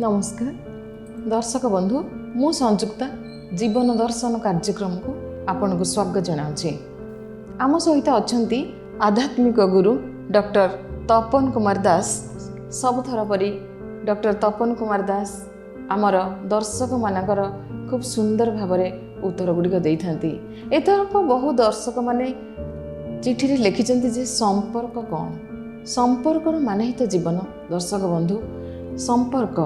ନମସ୍କାର ଦର୍ଶକ ବନ୍ଧୁ, ମୁଁ ସଂଯୁକ୍ତା ଜୀବନ ଦର୍ଶନ କାର୍ଯ୍ୟକ୍ରମକୁ ଆପଣଙ୍କୁ ସ୍ୱାଗତ ଜଣାଉଛି। ଆମ ସହିତ ଅଛନ୍ତି ଆଧ୍ୟାତ୍ମିକ ଗୁରୁ ଡକ୍ଟର ତପନ କୁମାର ଦାସ। ସବୁଥର ପରି ଡକ୍ଟର ତପନ କୁମାର ଦାସ ଆମର ଦର୍ଶକମାନଙ୍କର ଖୁବ୍ ସୁନ୍ଦର ଭାବରେ ଉତ୍ତର ଗୁଡ଼ିକ ଦେଇଥାନ୍ତି। ଏଥରକ ବହୁ ଦର୍ଶକମାନେ ଚିଠିରେ ଲେଖିଛନ୍ତି ଯେ ସମ୍ପର୍କ କ'ଣ? ସମ୍ପର୍କର ମାନେ ହିଁ ତ ଜୀବନ। ଦର୍ଶକ ବନ୍ଧୁ, ସମ୍ପର୍କ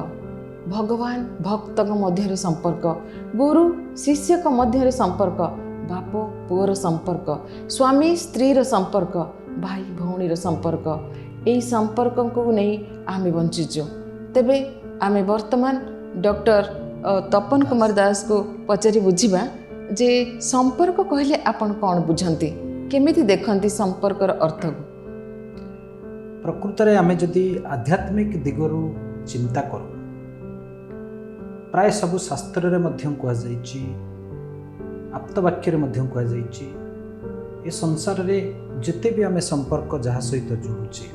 ଭଗବାନ ଭକ୍ତଙ୍କ ମଧ୍ୟରେ ସମ୍ପର୍କ, ଗୁରୁ ଶିଷ୍ୟଙ୍କ ମଧ୍ୟରେ ସମ୍ପର୍କ, ବାପ ପୁଅର ସମ୍ପର୍କ, ସ୍ୱାମୀ ସ୍ତ୍ରୀର ସମ୍ପର୍କ, ଭାଇ ଭଉଣୀର ସମ୍ପର୍କ, ଏହି ସମ୍ପର୍କକୁ ନେଇ ଆମେ ବଞ୍ଚିଛୁ। ତେବେ ଆମେ ବର୍ତ୍ତମାନ ଡକ୍ଟର ତପନ କୁମାର ଦାସକୁ ପଚାରି ବୁଝିବା ଯେ ସମ୍ପର୍କ କହିଲେ ଆପଣ କ'ଣ ବୁଝନ୍ତି, କେମିତି ଦେଖନ୍ତି ସମ୍ପର୍କର ଅର୍ଥକୁ? ପ୍ରକୃତରେ ଆମେ ଯଦି ଆଧ୍ୟାତ୍ମିକ ଦିଗରୁ ଚିନ୍ତା କରୁ, ପ୍ରାୟ ସବୁ ଶାସ୍ତ୍ରରେ ମଧ୍ୟ କୁହାଯାଇଛି, ଆପ୍ତବାକ୍ୟରେ ମଧ୍ୟ କୁହାଯାଇଛି, ଏ ସଂସାରରେ ଯେତେ ବି ଆମେ ସମ୍ପର୍କ ଯାହା ସହିତ ଯୋଡ଼ୁଛେ,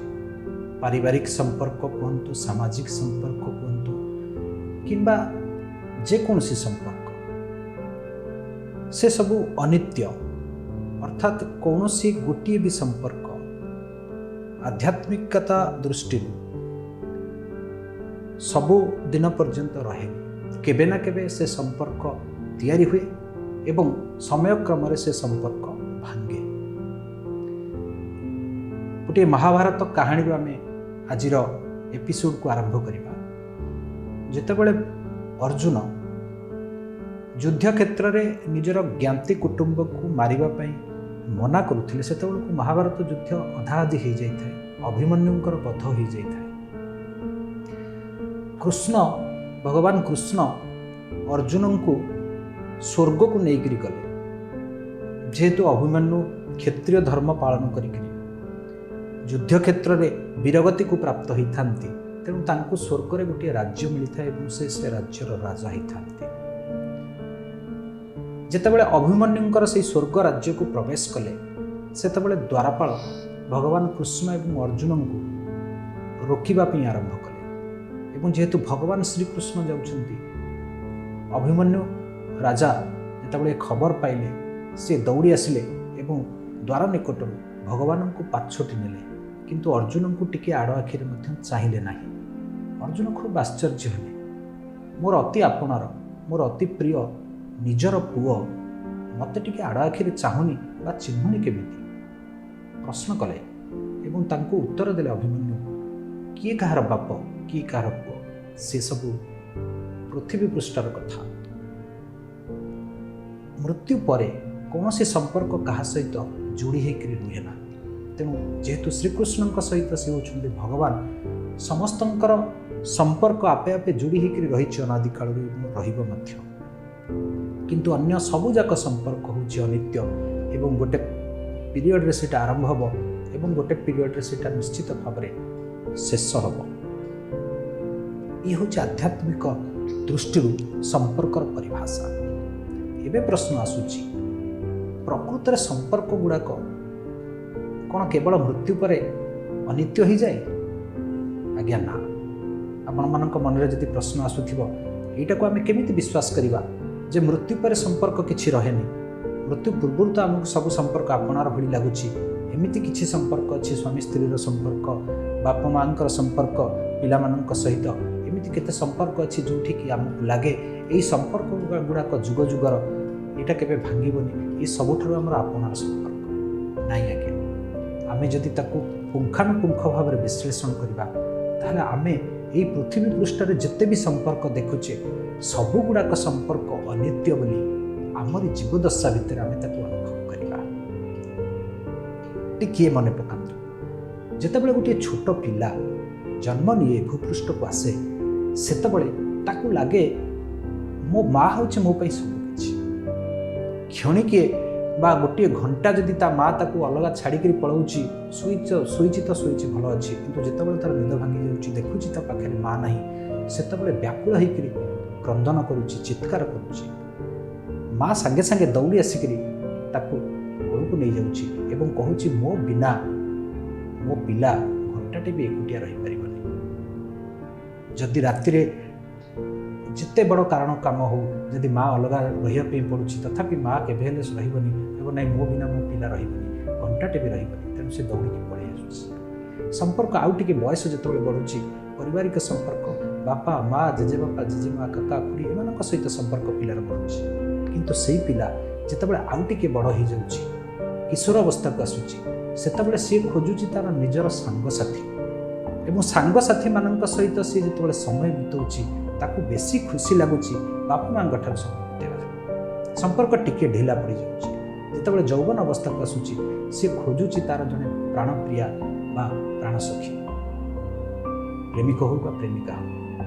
ପାରିବାରିକ ସମ୍ପର୍କ କୁହନ୍ତୁ, ସାମାଜିକ ସମ୍ପର୍କ କୁହନ୍ତୁ କିମ୍ବା ଯେକୌଣସି ସମ୍ପର୍କ, ସେସବୁ ଅନିତ୍ୟ। ଅର୍ଥାତ୍ କୌଣସି ଗୋଟିଏ ବି ସମ୍ପର୍କ ଆଧ୍ୟାତ୍ମିକତା ଦୃଷ୍ଟିରୁ ସବୁ ଦିନ ପର୍ଯ୍ୟନ୍ତ ରହେନି। କେବେ ନା କେବେ ସେ ସମ୍ପର୍କ ତିଆରି ହୁଏ ଏବଂ ସମୟକ୍ରମରେ ସେ ସମ୍ପର୍କ ଭାଙ୍ଗେ। ଗୋଟିଏ ମହାଭାରତ କାହାଣୀରୁ ଆମେ ଆଜିର ଏପିସୋଡ଼କୁ ଆରମ୍ଭ କରିବା। ଯେତେବେଳେ ଅର୍ଜୁନ ଯୁଦ୍ଧ କ୍ଷେତ୍ରରେ ନିଜର ଜ୍ଞାତି କୁଟୁମ୍ବକୁ ମାରିବା ପାଇଁ ମନା କରୁଥିଲେ, ସେତେବେଳକୁ ମହାଭାରତ ଯୁଦ୍ଧ ଅଧାଅଧି ହେଇଯାଇଥାଏ, ଅଭିମନ୍ୟୁଙ୍କର ବଧ ହେଇଯାଇଥାଏ। କୃଷ୍ଣ, ଭଗବାନ କୃଷ୍ଣ ଅର୍ଜୁନଙ୍କୁ ସ୍ୱର୍ଗକୁ ନେଇକରି ଗଲେ। ଯେହେତୁ ଅଭିମନ୍ୟୁ କ୍ଷତ୍ରିୟ ଧର୍ମ ପାଳନ କରିକିରି ଯୁଦ୍ଧ କ୍ଷେତ୍ରରେ ବୀରଗତିକୁ ପ୍ରାପ୍ତ ହୋଇଥାନ୍ତି, ତେଣୁ ତାଙ୍କୁ ସ୍ୱର୍ଗରେ ଗୋଟିଏ ରାଜ୍ୟ ମିଳିଥାଏ ଏବଂ ସେ ସେ ରାଜ୍ୟର ରାଜା ହୋଇଥାନ୍ତି। ଯେତେବେଳେ ଅଭିମନ୍ୟୁଙ୍କର ସେଇ ସ୍ୱର୍ଗ ରାଜ୍ୟକୁ ପ୍ରବେଶ କଲେ, ସେତେବେଳେ ଦ୍ୱାରପାଳ ଭଗବାନ କୃଷ୍ଣ ଏବଂ ଅର୍ଜୁନଙ୍କୁ ରୋକିବା ପାଇଁ ଆରମ୍ଭ କଲେ ଏବଂ ଯେହେତୁ ଭଗବାନ ଶ୍ରୀକୃଷ୍ଣ ଯାଉଛନ୍ତି, ଅଭିମନ୍ୟୁ ରାଜା ଯେତେବେଳେ ଏ ଖବର ପାଇଲେ, ସେ ଦୌଡ଼ି ଆସିଲେ ଏବଂ ଦ୍ୱାର ନିକଟରୁ ଭଗବାନଙ୍କୁ ପାଛୋଟି ନେଲେ, କିନ୍ତୁ ଅର୍ଜୁନଙ୍କୁ ଟିକିଏ ଆଡ଼ ଆଖିରେ ମଧ୍ୟ ଚାହିଁଲେ ନାହିଁ। ଅର୍ଜୁନ ଖୁବ୍ ଆଶ୍ଚର୍ଯ୍ୟ ହେଲେ। ମୋର ଅତି ଆପଣାର, ମୋର ଅତି ପ୍ରିୟ ନିଜର ପୁଅ ମୋତେ ଟିକେ ଆଡ଼ ଆଖିରେ ଚାହୁଁନି ବା ଚିହ୍ନୁନି କେମିତି? ପ୍ରଶ୍ନ କଲେ ଏବଂ ତାଙ୍କୁ ଉତ୍ତର ଦେଲେ ଅଭିମନ୍ୟୁ, କିଏ କାହାର ବାପ, କିଏ କାହାର ପୁଅ, ସେସବୁ ପୃଥିବୀ ପୃଷ୍ଠର କଥା। ମୃତ୍ୟୁ ପରେ କୌଣସି ସମ୍ପର୍କ କାହା ସହିତ ଯୋଡ଼ି ହେଇକରି ରୁହେ ନା। ତେଣୁ ଯେହେତୁ ଶ୍ରୀକୃଷ୍ଣଙ୍କ ସହିତ ସେ ହେଉଛନ୍ତି ଭଗବାନ, ସମସ୍ତଙ୍କର ସମ୍ପର୍କ ଆପେ ଆପେ ଯୋଡ଼ି ହେଇକରି ରହିଛି ଅନାଦି କାଳରୁ ଏବଂ ରହିବ ମଧ୍ୟ। କିନ୍ତୁ ଅନ୍ୟ ସବୁଯାକ ସମ୍ପର୍କ ହେଉଛି ଅନିତ୍ୟ ଏବଂ ଗୋଟେ ପିରିୟଡ଼ରେ ସେଇଟା ଆରମ୍ଭ ହେବ ଏବଂ ଗୋଟେ ପିରିୟଡ଼ରେ ସେଇଟା ନିଶ୍ଚିତ ଭାବରେ ଶେଷ ହେବ। ଇଏ ହେଉଛି ଆଧ୍ୟାତ୍ମିକ ଦୃଷ୍ଟିରୁ ସମ୍ପର୍କର ପରିଭାଷା। ଏବେ ପ୍ରଶ୍ନ ଆସୁଛି, ପ୍ରକୃତରେ ସମ୍ପର୍କ ଗୁଡ଼ାକ କ'ଣ କେବଳ ମୃତ୍ୟୁ ପରେ ଅନିତ୍ୟ ହୋଇଯାଏ? ଆଜ୍ଞା ନା। ଆପଣମାନଙ୍କ ମନରେ ଯଦି ପ୍ରଶ୍ନ ଆସୁଥିବ, ଏଇଟାକୁ ଆମେ କେମିତି ବିଶ୍ୱାସ କରିବା ଯେ ମୃତ୍ୟୁ ପରେ ସମ୍ପର୍କ କିଛି ରହେନି? ମୃତ୍ୟୁ ପୂର୍ବରୁ ତ ଆମକୁ ସବୁ ସମ୍ପର୍କ ଆପଣାର ଭଳି ଲାଗୁଛି। ଏମିତି କିଛି ସମ୍ପର୍କ ଅଛି, ସ୍ୱାମୀ ସ୍ତ୍ରୀର ସମ୍ପର୍କ, ବାପା ମାଆଙ୍କର ସମ୍ପର୍କ, ପିଲାମାନଙ୍କ ସହିତ, ଏମିତି କେତେ ସମ୍ପର୍କ ଅଛି ଯେଉଁଠିକି ଆମକୁ ଲାଗେ ଏଇ ସମ୍ପର୍କ ଗୁଡ଼ାକ ଯୁଗ ଯୁଗର, ଏଇଟା କେବେ ଭାଙ୍ଗିବନି, ଏ ସବୁଠାରୁ ଆମର ଆପଣାର ସମ୍ପର୍କ। ନାଇଁ ଆଜ୍ଞା, ଆମେ ଯଦି ତାକୁ ପୁଙ୍ଖାନୁପୁଙ୍ଖ ଭାବରେ ବିଶ୍ଳେଷଣ କରିବା, ତାହେଲେ ଆମେ ଏଇ ପୃଥିବୀ ପୃଷ୍ଠରେ ଯେତେ ବି ସମ୍ପର୍କ ଦେଖୁଛେ, ସବୁଗୁଡ଼ାକ ସମ୍ପର୍କ ଅନିତ୍ୟ ବୋଲି ଆମରି ଜୀବଦଶା ଭିତରେ ଆମେ ତାକୁ ଅନୁଭବ କରିବା। ଟିକିଏ ମନେ ପକାନ୍ତୁ, ଯେତେବେଳେ ଗୋଟିଏ ଛୋଟ ପିଲା ଜନ୍ମ ନିଏ, ଭୂପୃଷ୍ଠକୁ ଆସେ, ସେତେବେଳେ ତାକୁ ଲାଗେ ମୋ ମା ହେଉଛି ମୋ ପାଇଁ ସବୁକିଛି। କ୍ଷଣିକିଏ ବା ଗୋଟିଏ ଘଣ୍ଟା ଯଦି ତା ମା ତାକୁ ଅଲଗା ଛାଡ଼ିକିରି ପଳାଉଛି, ଶୋଇଛ, ଶୋଇଛି ତ ଶୋଇଛି, ଭଲ ଅଛି, କିନ୍ତୁ ଯେତେବେଳେ ତାର ନିଦ ଭାଙ୍ଗି ଯାଉଛି, ଦେଖୁଛି ତା ପାଖରେ ମା ନାହିଁ, ସେତେବେଳେ ବ୍ୟାକୁଳ ହେଇକିରି କ୍ରନ୍ଦନ କରୁଛି, ଚିତ୍କାର କରୁଛି। ମା ସାଙ୍ଗେ ସାଙ୍ଗେ ଦୌଡ଼ି ଆସିକିରି ତାକୁ କୋଳକୁ ନେଇଯାଉଛି ଏବଂ କହୁଛି, ମୋ ବିନା ମୋ ପିଲା ଘଣ୍ଟାଟେ ବି ଏକୁଟିଆ ରହିପାରିବନି। ଯଦି ରାତିରେ ଯେତେ ବଡ଼ କାରଣ କାମ ହଉ, ଯଦି ମା ଅଲଗା ରହିବା ପାଇଁ ପଡ଼ୁଛି, ତଥାପି ମା କେବେ ହେଲେ ରହିବନି, ଏବଂ ନାଇଁ ମୋ ବିନା ମୋ ପିଲା ରହିବନି, ଘଣ୍ଟାଟେ ବି ରହିବନି। ତେଣୁ ସେ ଦୌଡ଼ିକି ପଳେଇ ଆସୁଛି। ସମ୍ପର୍କ ଆଉ ଟିକେ ବୟସ ଯେତେବେଳେ ବଢ଼ୁଛି, ପାରିବାରିକ ସମ୍ପର୍କ, ବାପା ମା, ଜେଜେବାପା, ଜେଜେମା, କାକା, ଖୁଡ଼ି, ଏମାନଙ୍କ ସହିତ ସମ୍ପର୍କ ପିଲାର ବଢ଼ୁଛି। କିନ୍ତୁ ସେଇ ପିଲା ଯେତେବେଳେ ଆଉ ଟିକେ ବଡ଼ ହେଇଯାଉଛି, କିଶୋର ଅବସ୍ଥାକୁ ଆସୁଛି, ସେତେବେଳେ ସିଏ ଖୋଜୁଛି ତାର ନିଜର ସାଙ୍ଗସାଥି, ଏବଂ ସାଙ୍ଗସାଥିମାନଙ୍କ ସହିତ ସିଏ ଯେତେବେଳେ ସମୟ ବିତାଉଛି, ତାକୁ ବେଶୀ ଖୁସି ଲାଗୁଛି ବାପା ମାଆଙ୍କ ଠାରୁ ସମୟ ବିତାଇବା। ସମ୍ପର୍କ ଟିକେ ଢିଲା ପଡ଼ିଯାଉଛି। ଯେତେବେଳେ ଯୌବନ ଅବସ୍ଥାକୁ ଆସୁଛି, ସିଏ ଖୋଜୁଛି ତାର ଜଣେ ପ୍ରାଣପ୍ରିୟା ବା ପ୍ରାଣସଖୀ, ପ୍ରେମିକ ହଉ ବା ପ୍ରେମିକା ହଉ।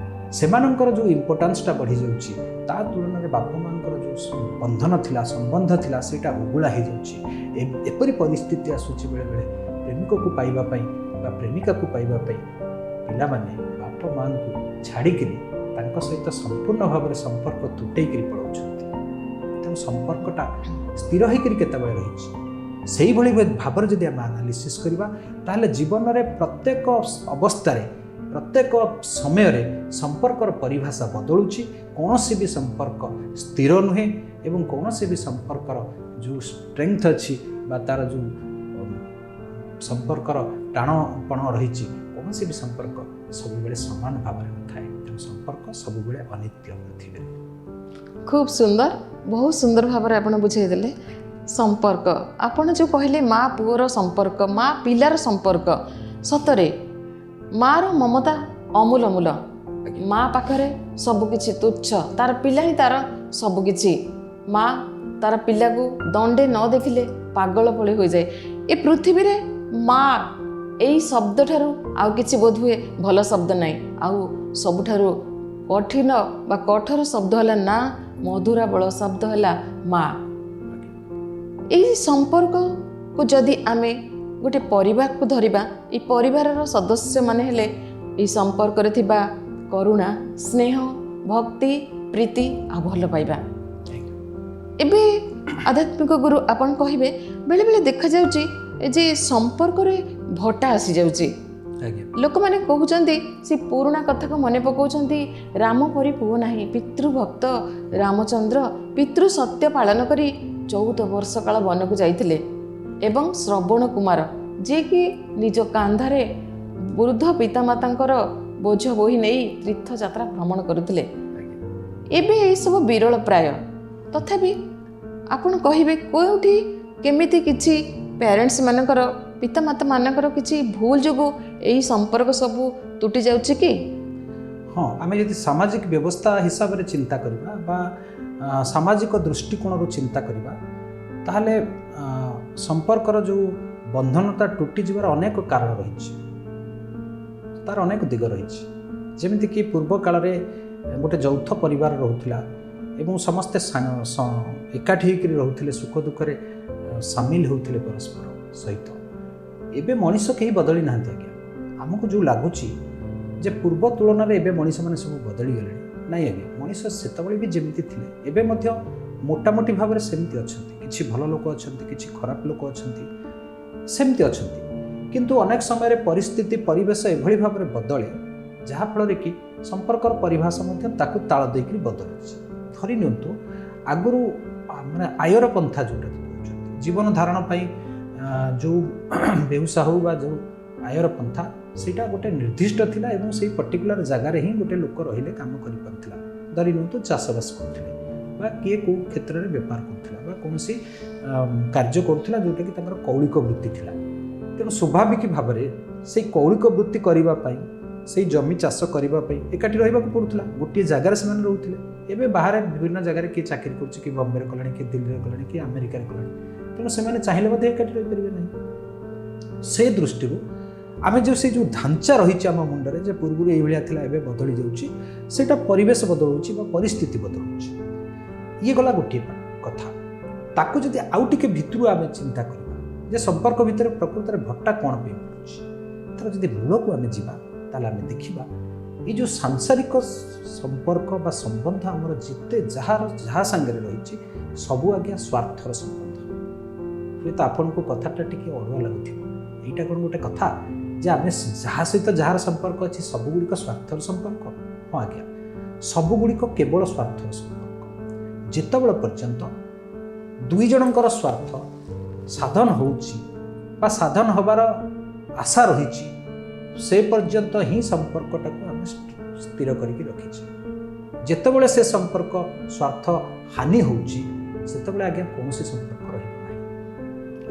ସେମାନଙ୍କର ଯେଉଁ ଇମ୍ପୋର୍ଟାନ୍ସଟା ବଢ଼ିଯାଉଛି, ତା ତୁଳନାରେ ବାପା ମାଆଙ୍କର ଯେଉଁ ବନ୍ଧନ ଥିଲା, ସମ୍ବନ୍ଧ ଥିଲା, ସେଇଟା ହୁଗୁଳା ହେଇଯାଉଛି। ଏପରି ପରିସ୍ଥିତି ଆସୁଛି ବେଳେବେଳେ, ପ୍ରେମିକକୁ ପାଇବା ପାଇଁ ବା ପ୍ରେମିକାକୁ ପାଇବା ପାଇଁ ପିଲାମାନେ ବାପା ମାଆଙ୍କୁ ଛାଡ଼ିକିରି ତାଙ୍କ ସହିତ ସମ୍ପୂର୍ଣ୍ଣ ଭାବରେ ସମ୍ପର୍କ ତୁଟେଇକିରି ପଳାଉଛନ୍ତି। ତେଣୁ ସମ୍ପର୍କଟା ସ୍ଥିର ହେଇକିରି କେତେବେଳେ ରହିଛି? ସେଇଭଳି ଭାବରେ ଯଦି ଆମେ ଆନାଲିସିସ୍ କରିବା, ତାହେଲେ ଜୀବନରେ ପ୍ରତ୍ୟେକ ଅବସ୍ଥାରେ, ପ୍ରତ୍ୟେକ ସମୟରେ ସମ୍ପର୍କର ପରିଭାଷା ବଦଳୁଛି। କୌଣସି ବି ସମ୍ପର୍କ ସ୍ଥିର ନୁହେଁ ଏବଂ କୌଣସି ବି ସମ୍ପର୍କର ଯେଉଁ ଷ୍ଟ୍ରେଙ୍ଗଥ ଅଛି ବା ତା'ର ଯେଉଁ ସମ୍ପର୍କର ଟାଣପଣ ରହିଛି, କୌଣସି ବି ସମ୍ପର୍କ ସବୁବେଳେ ସମାନ ଭାବରେ ନଥାଏ। ତେଣୁ ସମ୍ପର୍କ ସବୁବେଳେ ଅନିତ୍ୟ ପୃଥିବୀରେ। ଖୁବ୍ ସୁନ୍ଦର, ବହୁତ ସୁନ୍ଦର ଭାବରେ ଆପଣ ବୁଝେଇଦେଲେ ସମ୍ପର୍କ। ଆପଣ ଯେଉଁ କହିଲେ ମା ପୁଅର ସମ୍ପର୍କ, ମା ପିଲାର ସମ୍ପର୍କ, ସତରେ ମାର ମମତା ଅମୂଲ ମୂଲ। ମା ପାଖରେ ସବୁକିଛି ତୁଚ୍ଛ, ତାର ପିଲା ହିଁ ତାର ସବୁକିଛି। ମା ତାର ପିଲାକୁ ଦଣ୍ଡେ ନ ଦେଖିଲେ ପାଗଳ ଭଳି ହୋଇଯାଏ। ଏ ପୃଥିବୀରେ ମା ଏଇ ଶବ୍ଦ ଠାରୁ ଆଉ କିଛି ବୋଧହୁଏ ଭଲ ଶବ୍ଦ ନାହିଁ। ଆଉ ସବୁଠାରୁ କଠିନ ବା କଠୋର ଶବ୍ଦ ହେଲା ନା, ମଧୁରା ବଳ ଶବ୍ଦ ହେଲା ମା। ଏଇ ସମ୍ପର୍କକୁ ଯଦି ଆମେ ଗୋଟେ ପରିବାରକୁ ଧରିବା, ଏଇ ପରିବାରର ସଦସ୍ୟମାନେ ହେଲେ ଏଇ ସମ୍ପର୍କରେ ଥିବା କରୁଣା, ସ୍ନେହ, ଭକ୍ତି, ପ୍ରୀତି ଆଉ ଭଲ ପାଇବା। ଏବେ ଆଧ୍ୟାତ୍ମିକ ଗୁରୁ, ଆପଣ କହିବେ, ବେଳେବେଳେ ଦେଖାଯାଉଛି ଯେ ସମ୍ପର୍କରେ ଭଟ୍ଟା ଆସିଯାଉଛି। ଲୋକମାନେ କହୁଛନ୍ତି, ସେ ପୁରୁଣା କଥାକୁ ମନେ ପକାଉଛନ୍ତି, ରାମ ପରି ପୁଅ ନାହିଁ। ପିତୃଭକ୍ତ ରାମଚନ୍ଦ୍ର ପିତୃ ସତ୍ୟ ପାଳନ କରି 14 ବର୍ଷ କାଳ ବନକୁ ଯାଇଥିଲେ ଏବଂ ଶ୍ରବଣ କୁମାର, ଯିଏକି ନିଜ କାନ୍ଧରେ ବୃଦ୍ଧ ପିତାମାତାଙ୍କର ବୋଝ ବୋହି ନେଇ ତୀର୍ଥଯାତ୍ରା ଭ୍ରମଣ କରୁଥିଲେ। ଏବେ ଏଇସବୁ ବିରଳ ପ୍ରାୟ। ତଥାପି ଆପଣ କହିବେ, କେଉଁଠି କେମିତି କିଛି ପ୍ୟାରେଣ୍ଟସ୍ ମାନଙ୍କର, ପିତାମାତା ମାନଙ୍କର କିଛି ଭୁଲ ଯୋଗୁଁ ଏଇ ସମ୍ପର୍କ ସବୁ ତୁଟି ଯାଉଛି କି? ହଁ, ଆମେ ଯଦି ସାମାଜିକ ବ୍ୟବସ୍ଥା ହିସାବରେ ଚିନ୍ତା କରିବା ବା ସାମାଜିକ ଦୃଷ୍ଟିକୋଣରୁ ଚିନ୍ତା କରିବା, ତାହେଲେ ସମ୍ପର୍କର ଯେଉଁ ବନ୍ଧନତା ତୁଟିଯିବାର ଅନେକ କାରଣ ରହିଛି, ତାର ଅନେକ ଦିଗ ରହିଛି। ଯେମିତିକି ପୂର୍ବ କାଳରେ ଗୋଟେ ଯୌଥ ପରିବାର ରହୁଥିଲା ଏବଂ ସମସ୍ତେ ଏକାଠି ହେଇକରି ରହୁଥିଲେ, ସୁଖ ଦୁଃଖରେ ସାମିଲ ହେଉଥିଲେ ପରସ୍ପର ସହିତ। ଏବେ ମଣିଷ କେହି ବଦଳି ନାହାନ୍ତି ଆଜ୍ଞା। ଆମକୁ ଯେଉଁ ଲାଗୁଛି ଯେ ପୂର୍ବ ତୁଳନାରେ ଏବେ ମଣିଷମାନେ ସବୁ ବଦଳିଗଲେଣି, ନାଇଁ ଆଜ୍ଞା। ମଣିଷ ସେତେବେଳେ ବି ଯେମିତି ଥିଲେ, ଏବେ ମଧ୍ୟ ମୋଟାମୋଟି ଭାବରେ ସେମିତି ଅଛନ୍ତି। କିଛି ଭଲ ଲୋକ ଅଛନ୍ତି, କିଛି ଖରାପ ଲୋକ ଅଛନ୍ତି, ସେମିତି ଅଛନ୍ତି। କିନ୍ତୁ ଅନେକ ସମୟରେ ପରିସ୍ଥିତି, ପରିବେଶ ଏଭଳି ଭାବରେ ବଦଳେ, ଯାହାଫଳରେ କି ସମ୍ପର୍କର ପରିଭାଷା ମଧ୍ୟ ତାକୁ ତାଳ ଦେଇକରି ବଦଳୁଛି। ଧରି ନିଅନ୍ତୁ, ଆଗରୁ ମାନେ ଆୟର ପନ୍ଥା ଯେଉଁଟା କହୁଛନ୍ତି, ଜୀବନ ଧାରଣ ପାଇଁ ଯେଉଁ ବେଉସା ହଉ ବା ଯେଉଁ ଆୟର ପନ୍ଥା, ସେଇଟା ଗୋଟେ ନିର୍ଦ୍ଦିଷ୍ଟ ଥିଲା ଏବଂ ସେଇ ପର୍ଟିକୁଲାର ଜାଗାରେ ହିଁ ଗୋଟେ ଲୋକ ରହିଲେ କାମ କରିପାରୁଥିଲା। ଧରି ନିଅନ୍ତୁ, ଚାଷବାସ କରୁଥିଲେ ବା କିଏ କେଉଁ କ୍ଷେତ୍ରରେ ବେପାର କରୁଥିଲା ବା କୌଣସି କାର୍ଯ୍ୟ କରୁଥିଲା, ଯେଉଁଟାକି ତାଙ୍କର କୌଳିକ ବୃତ୍ତି ଥିଲା। ତେଣୁ ସ୍ୱାଭାବିକ ଭାବରେ ସେଇ କୌଳିକ ବୃତ୍ତି କରିବା ପାଇଁ, ସେଇ ଜମି ଚାଷ କରିବା ପାଇଁ ଏକାଠି ରହିବାକୁ ପଡ଼ୁଥିଲା। ଗୋଟିଏ ଜାଗାରେ ସେମାନେ ରହୁଥିଲେ। ଏବେ ବାହାରେ ବିଭିନ୍ନ ଜାଗାରେ କିଏ ଚାକିରି କରୁଛି, କିଏ ବମ୍ବେରେ କଲାଣି, କିଏ ଦିଲ୍ଲୀରେ କଲାଣି, କିଏ ଆମେରିକାରେ କଲାଣି। ତେଣୁ ସେମାନେ ଚାହିଁଲେ ମଧ୍ୟ ଏକାଠି ରହିପାରିବେ ନାହିଁ। ସେ ଦୃଷ୍ଟିରୁ ଆମେ ଯେଉଁ ସେଇ ଯେଉଁ ଢାଞ୍ଚା ରହିଛି ଆମ ମୁଣ୍ଡରେ ଯେ ପୂର୍ବରୁ ଏଇଭଳିଆ ଥିଲା, ଏବେ ବଦଳି ଯାଉଛି, ସେଇଟା ପରିବେଶ ବଦଳାଉଛି ବା ପରିସ୍ଥିତି ବଦଳାଉଛି। ଇଏ ଗଲା ଗୋଟିଏ କଥା। ତାକୁ ଯଦି ଆଉ ଟିକେ ଭିତରୁ ଆମେ ଚିନ୍ତା କରିବା ଯେ ସମ୍ପର୍କ ଭିତରେ ପ୍ରକୃତରେ ଭଟ୍ଟା କ'ଣ ପାଇଁ ପଡ଼ୁଛି, ତାର ଯଦି ମୂଳକୁ ଆମେ ଯିବା, ତାହେଲେ ଆମେ ଦେଖିବା ଏଇ ଯେଉଁ ସାଂସାରିକ ସମ୍ପର୍କ ବା ସମ୍ବନ୍ଧ ଆମର ଯେତେ ଯାହାର ଯାହା ସାଙ୍ଗରେ ରହିଛି, ସବୁ ଆଜ୍ଞା ସ୍ୱାର୍ଥର ସମ୍ବନ୍ଧ। ହୁଏତ ଆପଣଙ୍କୁ କଥାଟା ଟିକେ ଅଡ଼ୁଆ ଲାଗୁଥିବ, ଏଇଟା କ'ଣ ଗୋଟେ କଥା ଯେ ଆମେ ଯାହା ସହିତ ଯାହାର ସମ୍ପର୍କ ଅଛି, ସବୁଗୁଡ଼ିକ ସ୍ୱାର୍ଥର ସମ୍ପର୍କ? ହଁ ଆଜ୍ଞା। ସବୁଗୁଡ଼ିକ କେବଳ ସ୍ୱାର୍ଥର ସମ୍ପର୍କ। ଯେତେବେଳେ ପର୍ଯ୍ୟନ୍ତ ଦୁଇ ଜଣଙ୍କର ସ୍ୱାର୍ଥ ସାଧନ ହେଉଛି ବା ସାଧନ ହେବାର ଆଶା ରହିଛି, ସେ ପର୍ଯ୍ୟନ୍ତ ହିଁ ସମ୍ପର୍କଟାକୁ ଆମେ ସ୍ଥିର କରିକି ରଖିଛେ। ଯେତେବେଳେ ସେ ସମ୍ପର୍କ ସ୍ୱାର୍ଥ ହାନି ହେଉଛି, ସେତେବେଳେ ଆଜ୍ଞା କୌଣସି ସମ୍ପର୍କ ରହିବ ନାହିଁ।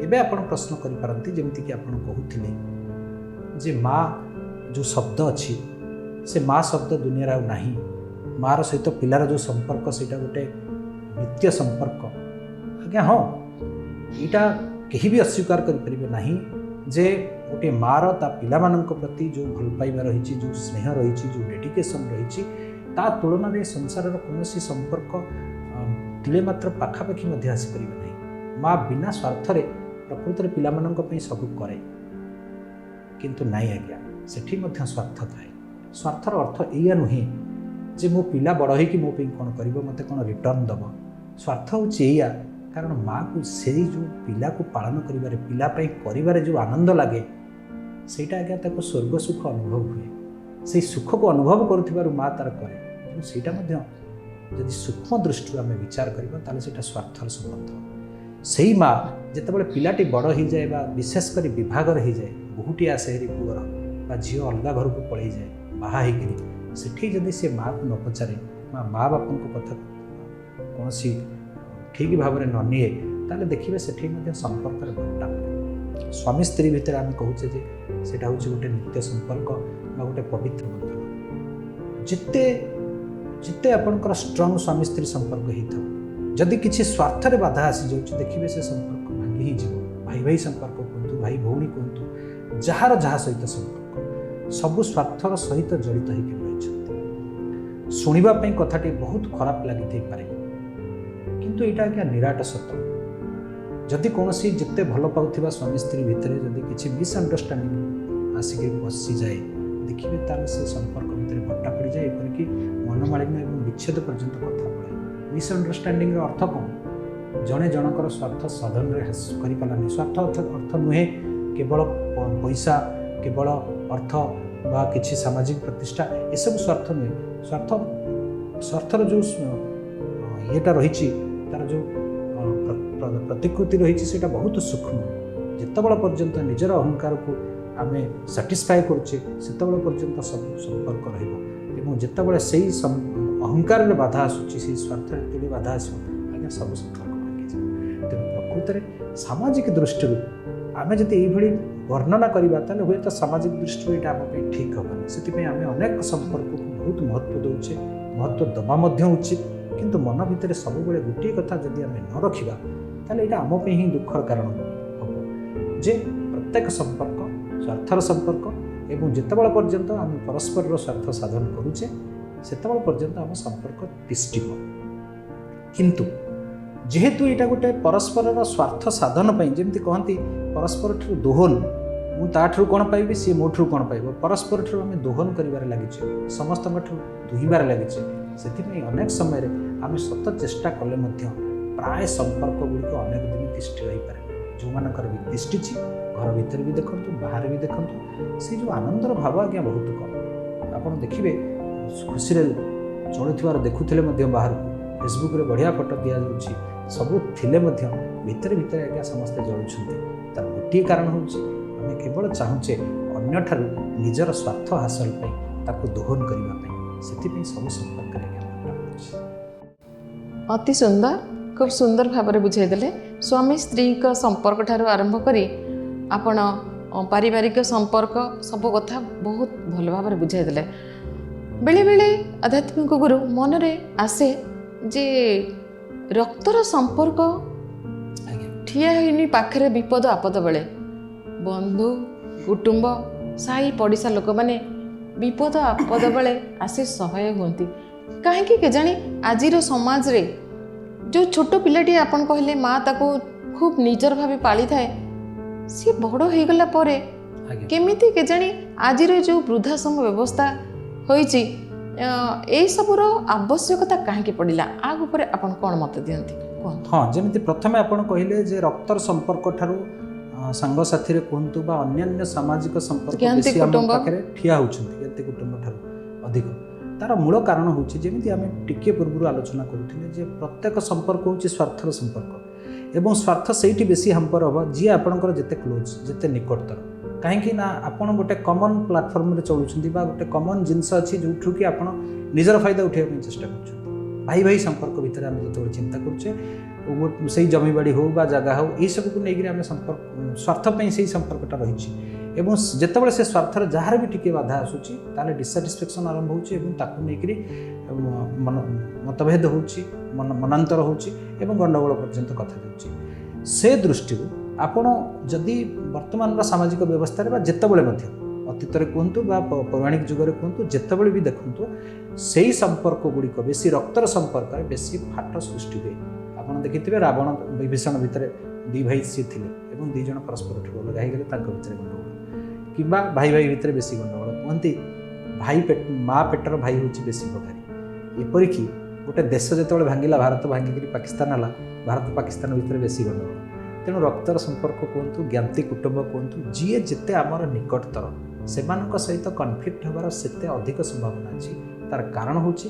ଏବେ ଆପଣ ପ୍ରଶ୍ନ କରିପାରନ୍ତି, ଯେମିତିକି ଆପଣ କହୁଥିଲେ ଯେ ମା ଯେଉଁ ଶବ୍ଦ ଅଛି, ସେ ମା ଶବ୍ଦ ଦୁନିଆରେ ଆଉ ନାହିଁ। ମାର ସହିତ ପିଲାର ଯେଉଁ ସମ୍ପର୍କ, ସେଇଟା ଗୋଟେ ନିତ୍ୟ ସମ୍ପର୍କ। ଆଜ୍ଞା ହଁ, ଏଇଟା କେହି ବି ଅସ୍ୱୀକାର କରିପାରିବେ ନାହିଁ ଯେ ଗୋଟିଏ ମାର ତା ପିଲାମାନଙ୍କ ପ୍ରତି ଯେଉଁ ଭଲ ପାଇବା ରହିଛି, ଯେଉଁ ସ୍ନେହ ରହିଛି, ଯେଉଁ ଡେଡିକେସନ୍ ରହିଛି, ତା ତୁଳନାରେ ସଂସାରର କୌଣସି ସମ୍ପର୍କ ତିଳେ ମାତ୍ର ପାଖାପାଖି ମଧ୍ୟ ଆସିପାରିବେ ନାହିଁ। ମା ବିନା ସ୍ୱାର୍ଥରେ ପ୍ରକୃତରେ ପିଲାମାନଙ୍କ ପାଇଁ ସବୁ କରେ। କିନ୍ତୁ ନାଇଁ ଆଜ୍ଞା, ସେଠି ମଧ୍ୟ ସ୍ୱାର୍ଥ ଥାଏ। ସ୍ୱାର୍ଥର ଅର୍ଥ ଏଇଆ ନୁହେଁ ଯେ ମୋ ପିଲା ବଡ଼ ହେଇକି ମୋ ପାଇଁ କ'ଣ କରିବ, ମୋତେ କ'ଣ ରିଟର୍ଣ୍ଣ ଦେବ। ସ୍ୱାର୍ଥ ହେଉଛି ଏଇଆ, କାରଣ ମାଆକୁ ସେଇ ଯେଉଁ ପିଲାକୁ ପାଳନ କରିବାରେ, ପିଲା ପାଇଁ କରିବାରେ ଯେଉଁ ଆନନ୍ଦ ଲାଗେ, ସେଇଟା ଆଜ୍ଞା ତାକୁ ସ୍ୱର୍ଗ ସୁଖ ଅନୁଭବ ହୁଏ। ସେଇ ସୁଖକୁ ଅନୁଭବ କରୁଥିବାରୁ ମା ତାର କରେ। ତେଣୁ ସେଇଟା ମଧ୍ୟ ଯଦି ସୂକ୍ଷ୍ମ ଦୃଷ୍ଟିରୁ ଆମେ ବିଚାର କରିବା, ତାହେଲେ ସେଇଟା ସ୍ୱାର୍ଥର ସମ୍ବନ୍ଧ। ସେଇ ମା ଯେତେବେଳେ ପିଲାଟି ବଡ଼ ହେଇଯାଏ ବା ବିଶେଷ କରି ବିଭାଘର ହେଇଯାଏ, ବୋହୂଟି ଆସେ ହେରି ପୁଅର ବା ଝିଅ ଅଲଗା ଘରକୁ ପଳେଇଯାଏ ବାହା ହେଇକିରି, ସେଠି ଯଦି ସେ ମାଆକୁ ନ ପଚାରେ ବା ମା ବାପାଙ୍କ କଥାକୁ କୌଣସି ଠିକ୍ ଭାବରେ ନ ନିଏ, ତାହେଲେ ଦେଖିବେ ସେଠି ମଧ୍ୟ ସମ୍ପର୍କରେ ବଣ୍ଟା ପଡ଼େ। ସ୍ୱାମୀ ସ୍ତ୍ରୀ ଭିତରେ ଆମେ କହୁଛେ ଯେ ସେଇଟା ହେଉଛି ଗୋଟେ ନିତ୍ୟ ସମ୍ପର୍କ ବା ଗୋଟେ ପବିତ୍ର ବନ୍ଧନ। ଯେତେ ଯେତେ ଆପଣଙ୍କର ଷ୍ଟ୍ରଙ୍ଗ ସ୍ୱାମୀ ସ୍ତ୍ରୀ ସମ୍ପର୍କ ହେଇଥାଉ, ଯଦି କିଛି ସ୍ୱାର୍ଥରେ ବାଧା ଆସିଯାଉଛି, ଦେଖିବେ ସେ ସମ୍ପର୍କ ଭାଙ୍ଗି ହେଇଯିବ। ଭାଇ ଭାଇ ସମ୍ପର୍କ କୁହନ୍ତୁ, ଭାଇ ଭଉଣୀ କୁହନ୍ତୁ, ଯାହାର ଯାହା ସହିତ ସମ୍ପର୍କ, ସବୁ ସ୍ୱାର୍ଥର ସହିତ ଜଡ଼ିତ ହେଇକି ରହିଛନ୍ତି। ଶୁଣିବା ପାଇଁ କଥାଟି ବହୁତ ଖରାପ ଲାଗିଥାଇପାରେ, କିନ୍ତୁ ଏଇଟା ଆଜ୍ଞା ନିରାଟ ସତ। ଯଦି କୌଣସି ଯେତେ ଭଲ ପାଉଥିବା ସ୍ୱାମୀ ସ୍ତ୍ରୀ ଭିତରେ ଯଦି କିଛି ମିସ୍ଅଣ୍ଡରଷ୍ଟାଣ୍ଡିଂ ଆସିକି ବସିଯାଏ, ଦେଖିବେ ତାହେଲେ ସେ ସମ୍ପର୍କ ଭିତରେ ବଟା ପଡ଼ିଯାଏ, ଏପରିକି ମନମାଳିନ୍ୟ ଏବଂ ବିଚ୍ଛେଦ ପର୍ଯ୍ୟନ୍ତ କଥା ପଡ଼େ। ମିସ୍ଅଣ୍ଡରଷ୍ଟାଣ୍ଡିଂର ଅର୍ଥ କ'ଣ? ଜଣେ ଜଣଙ୍କର ସ୍ୱାର୍ଥ ସାଧନରେ କରିପାରିଲାନି। ସ୍ୱାର୍ଥ ଅର୍ଥ ନୁହେଁ କେବଳ ପଇସା, କେବଳ ଅର୍ଥ ବା କିଛି ସାମାଜିକ ପ୍ରତିଷ୍ଠା, ଏସବୁ ସ୍ୱାର୍ଥ ନୁହେଁ। ସ୍ୱାର୍ଥର ଯେଉଁ ଇଏଟା ରହିଛି, ତାର ଯେଉଁ ପ୍ରତିକୃତି ରହିଛି, ସେଇଟା ବହୁତ ସୂକ୍ଷ୍ମ। ଯେତେବେଳେ ପର୍ଯ୍ୟନ୍ତ ନିଜର ଅହଙ୍କାରକୁ ଆମେ ସାଟିସ୍ଫାଏ କରୁଛେ, ସେତେବେଳେ ପର୍ଯ୍ୟନ୍ତ ସବୁ ସମ୍ପର୍କ ରହିବ ଏବଂ ଯେତେବେଳେ ସେଇ ଅହଙ୍କାରରେ ବାଧା ଆସୁଛି, ସେଇ ସ୍ୱାର୍ଥରେ ତିଳେ ବାଧା ଆସିବ, ଆଜ୍ଞା ସବୁ ସମ୍ପର୍କ ଭାଙ୍ଗିଯିବ। ତେଣୁ ପ୍ରକୃତରେ ସାମାଜିକ ଦୃଷ୍ଟିରୁ ଆମେ ଯଦି ଏଇଭଳି ବର୍ଣ୍ଣନା କରିବା, ତାହେଲେ ହୁଏତ ସାମାଜିକ ଦୃଷ୍ଟିରୁ ଏଇଟା ଆମ ପାଇଁ ଠିକ୍ ହେବନି। ସେଥିପାଇଁ ଆମେ ଅନେକ ସମ୍ପର୍କକୁ ବହୁତ ମହତ୍ତ୍ୱ ଦେଉଛେ, ମହତ୍ତ୍ୱ ଦେବା ମଧ୍ୟ ଉଚିତ। କିନ୍ତୁ ମନ ଭିତରେ ସବୁବେଳେ ଗୋଟିଏ କଥା ଯଦି ଆମେ ନ ରଖିବା, ତାହେଲେ ଏଇଟା ଆମ ପାଇଁ ହିଁ ଦୁଃଖର କାରଣ ହେବ ଯେ ପ୍ରତ୍ୟେକ ସମ୍ପର୍କ ସ୍ୱାର୍ଥର ସମ୍ପର୍କ ଏବଂ ଯେତେବେଳେ ପର୍ଯ୍ୟନ୍ତ ଆମେ ପରସ୍ପରର ସ୍ୱାର୍ଥ ସାଧନ କରୁଛେ, ସେତେବେଳେ ପର୍ଯ୍ୟନ୍ତ ଆମ ସମ୍ପର୍କ ତିଷ୍ଠିବ। କିନ୍ତୁ ଯେହେତୁ ଏଇଟା ଗୋଟେ ପରସ୍ପରର ସ୍ୱାର୍ଥ ସାଧନ ପାଇଁ, ଯେମିତି କହନ୍ତି ପରସ୍ପରଠାରୁ ଦୋହନ, ମୁଁ ତାଠାରୁ କ'ଣ ପାଇବି, ସିଏ ମୋ ଠାରୁ କ'ଣ ପାଇବ, ପରସ୍ପରଠାରୁ ଆମେ ଦୋହନ କରିବାରେ ଲାଗିଛେ, ସମସ୍ତଙ୍କଠାରୁ ଦୁହିଁବାରେ ଲାଗିଛେ। ସେଥିପାଇଁ ଅନେକ ସମୟରେ ଆମେ ସତ ଚେଷ୍ଟା କଲେ ମଧ୍ୟ ପ୍ରାୟ ସମ୍ପର୍କ ଗୁଡ଼ିକ ଅନେକ ଦିନ ତିଷ୍ଠି ରହିପାରେ। ଯେଉଁମାନଙ୍କର ବି ତିଷ୍ଠିଛି, ଘର ଭିତରେ ବି ଦେଖନ୍ତୁ, ବାହାରେ ବି ଦେଖନ୍ତୁ, ସେଇ ଯେଉଁ ଆନନ୍ଦର ଭାବ ଆଜ୍ଞା ବହୁତ କମ୍। ଆପଣ ଦେଖିବେ ଖୁସିରେ ଚଳୁଥିବାର ଦେଖୁଥିଲେ ମଧ୍ୟ, ବାହାରକୁ ଫେସବୁକ୍ରେ ବଢ଼ିଆ ଫଟୋ ଦିଆଯାଉଛି, ସବୁ ଥିଲେ ମଧ୍ୟ ଭିତରେ ଭିତରେ ଆଜ୍ଞା ସମସ୍ତେ ଜଳୁଛନ୍ତି। ତାର ଗୋଟିଏ କାରଣ ହେଉଛି ଆମେ କେବଳ ଚାହୁଁଛେ ଅନ୍ୟଠାରୁ ନିଜର ସ୍ୱାର୍ଥ ହାସଲ ପାଇଁ, ତାକୁ ଦୋହନ କରିବା ପାଇଁ। ସେଥିପାଇଁ ସବୁ ସମ୍ପର୍କରେ ଆଜ୍ଞା ଫାଟ ପଡ଼ୁଛି। ଅତି ସୁନ୍ଦର, ଖୁବ୍ ସୁନ୍ଦର ଭାବରେ ବୁଝାଇଦେଲେ। ସ୍ୱାମୀ ସ୍ତ୍ରୀଙ୍କ ସମ୍ପର୍କ ଠାରୁ ଆରମ୍ଭ କରି ଆପଣ ପାରିବାରିକ ସମ୍ପର୍କ ସବୁ କଥା ବହୁତ ଭଲ ଭାବରେ ବୁଝାଇଦେଲେ। ବେଳେବେଳେ ଆଧ୍ୟାତ୍ମିକ ଗୁରୁ, ମନରେ ଆସେ ଯେ ରକ୍ତର ସମ୍ପର୍କ ଠିଆ ହେଇନି ପାଖରେ ବିପଦ ଆପଦ ବେଳେ। ବନ୍ଧୁ, କୁଟୁମ୍ବ, ସାହି ପଡ଼ିଶା ଲୋକମାନେ ବିପଦ ଆପଦ ବେଳେ ଆସି ସହାୟ ହୁଅନ୍ତି। କାହିଁକି କେଜାଣି ଆଜିର ସମାଜରେ ଯେଉଁ ଛୋଟ ପିଲାଟିଏ, ଆପଣ କହିଲେ ମା ତାକୁ ଖୁବ୍ ନିଜର ଭାବେ ପାଳିଥାଏ, ସିଏ ବଡ଼ ହେଇଗଲା ପରେ କେମିତି କେଜାଣି ଆଜିର ଯେଉଁ ବୃଦ୍ଧାଶ୍ରମ ବ୍ୟବସ୍ଥା ହୋଇଛି, ଏଇସବୁର ଆବଶ୍ୟକତା କାହିଁକି ପଡ଼ିଲା? ଆ ଉପରେ ଆପଣ କ'ଣ ମତ ଦିଅନ୍ତି, କୁହନ୍ତୁ। ହଁ, ଯେମିତି ପ୍ରଥମେ ଆପଣ କହିଲେ ଯେ ରକ୍ତର ସମ୍ପର୍କ ଠାରୁ ସାଙ୍ଗସାଥିରେ କୁହନ୍ତୁ ବା ଅନ୍ୟାନ୍ୟ ସାମାଜିକ ସମ୍ପର୍କ ଜ୍ଞାତି ବେଶୀ ଆମ କୁଟୁମ୍ବ। ପାଖରେ ଠିଆ ହେଉଛନ୍ତି, ଜ୍ଞାତି କୁଟୁମ୍ବ ଠାରୁ ଅଧିକ। ତାର ମୂଳ କାରଣ ହେଉଛି, ଯେମିତି ଆମେ ଟିକିଏ ପୂର୍ବରୁ ଆଲୋଚନା କରୁଥିଲେ ଯେ ପ୍ରତ୍ୟେକ ସମ୍ପର୍କ ହେଉଛି ସ୍ୱାର୍ଥର ସମ୍ପର୍କ ଏବଂ ସ୍ୱାର୍ଥ ସେଇଠି ବେଶୀ ହାମ୍ପର ହେବ ଯିଏ ଆପଣଙ୍କର ଯେତେ କ୍ଲୋଜ୍, ଯେତେ ନିକଟତର। କାହିଁକି ନା ଆପଣ ଗୋଟେ କମନ୍ ପ୍ଲାଟଫର୍ମରେ ଚଳୁଛନ୍ତି ବା ଗୋଟେ କମନ୍ ଜିନିଷ ଅଛି ଯେଉଁଠୁ କି ଆପଣ ନିଜର ଫାଇଦା ଉଠାଇବା ପାଇଁ ଚେଷ୍ଟା କରୁଛନ୍ତି। ଭାଇ ଭାଇ ସମ୍ପର୍କ ଭିତରେ ଆମେ ଯେତେବେଳେ ଚିନ୍ତା କରୁଛେ, ସେଇ ଜମିବାଡ଼ି ହେଉ ବା ଜାଗା ହେଉ, ଏଇସବୁକୁ ନେଇକରି ଆମେ ସମ୍ପର୍କ, ସ୍ୱାର୍ଥ ପାଇଁ ସେଇ ସମ୍ପର୍କଟା ରହିଛି ଏବଂ ଯେତେବେଳେ ସେ ସ୍ୱାର୍ଥର ଯାହାର ବି ଟିକିଏ ବାଧା ଆସୁଛି, ତାହେଲେ ଡିସାଟିସ୍ଫାକ୍ସନ୍ ଆରମ୍ଭ ହେଉଛି ଏବଂ ତାକୁ ନେଇକରି ମନ ମତଭେଦ ହେଉଛି, ମନାନ୍ତର ହେଉଛି ଏବଂ ଗଣ୍ଡଗୋଳ ପର୍ଯ୍ୟନ୍ତ କଥା ଯାଉଛି। ସେ ଦୃଷ୍ଟିରୁ ଆପଣ ଯଦି ବର୍ତ୍ତମାନର ସାମାଜିକ ବ୍ୟବସ୍ଥାରେ ବା ଯେତେବେଳେ ମଧ୍ୟ ଅତୀତରେ କୁହନ୍ତୁ ବା ପୌରାଣିକ ଯୁଗରେ କୁହନ୍ତୁ, ଯେତେବେଳେ ବି ଦେଖନ୍ତୁ, ସେଇ ସମ୍ପର୍କ ଗୁଡ଼ିକ ବେଶୀ ରକ୍ତର ସମ୍ପର୍କରେ ବେଶୀ ଫାଟ ସୃଷ୍ଟି ହୁଏ। ଆପଣ ଦେଖିଥିବେ, ରାବଣ ବିଭୀଷଣ ଭିତରେ ଦୁଇ ଭାଇ ସିଏ ଥିଲେ ଏବଂ ଦୁଇ ଜଣ ପରସ୍ପରଠୁ ଅଲଗା ହେଇଗଲେ, ତାଙ୍କ ଭିତରେ ଗଣ୍ଡଗୋଳ। କିମ୍ବା ଭାଇ ଭାଇ ଭିତରେ ବେଶୀ ଗଣ୍ଡଗୋଳ। କୁହନ୍ତି ଭାଇ ପେଟ, ମା ପେଟର ଭାଇ ହେଉଛି ବେଶୀ ଉପକାରୀ। ଏପରିକି ଗୋଟେ ଦେଶ ଯେତେବେଳେ ଭାଙ୍ଗିଲା, ଭାରତ ଭାଙ୍ଗିକରି ପାକିସ୍ତାନ ହେଲା, ଭାରତ ପାକିସ୍ତାନ ଭିତରେ ବେଶୀ ଗଣ୍ଡଗୋଳ। ତେଣୁ ରକ୍ତର ସମ୍ପର୍କ କୁହନ୍ତୁ, ଜ୍ଞାତି କୁଟୁମ୍ବ କୁହନ୍ତୁ, ଯିଏ ଯେତେ ଆମର ନିକଟତର, ସେମାନଙ୍କ ସହିତ କନଫ୍ଲିକ୍ଟ ହେବାର ସେତେ ଅଧିକ ସମ୍ଭାବନା ଅଛି। ତାର କାରଣ ହେଉଛି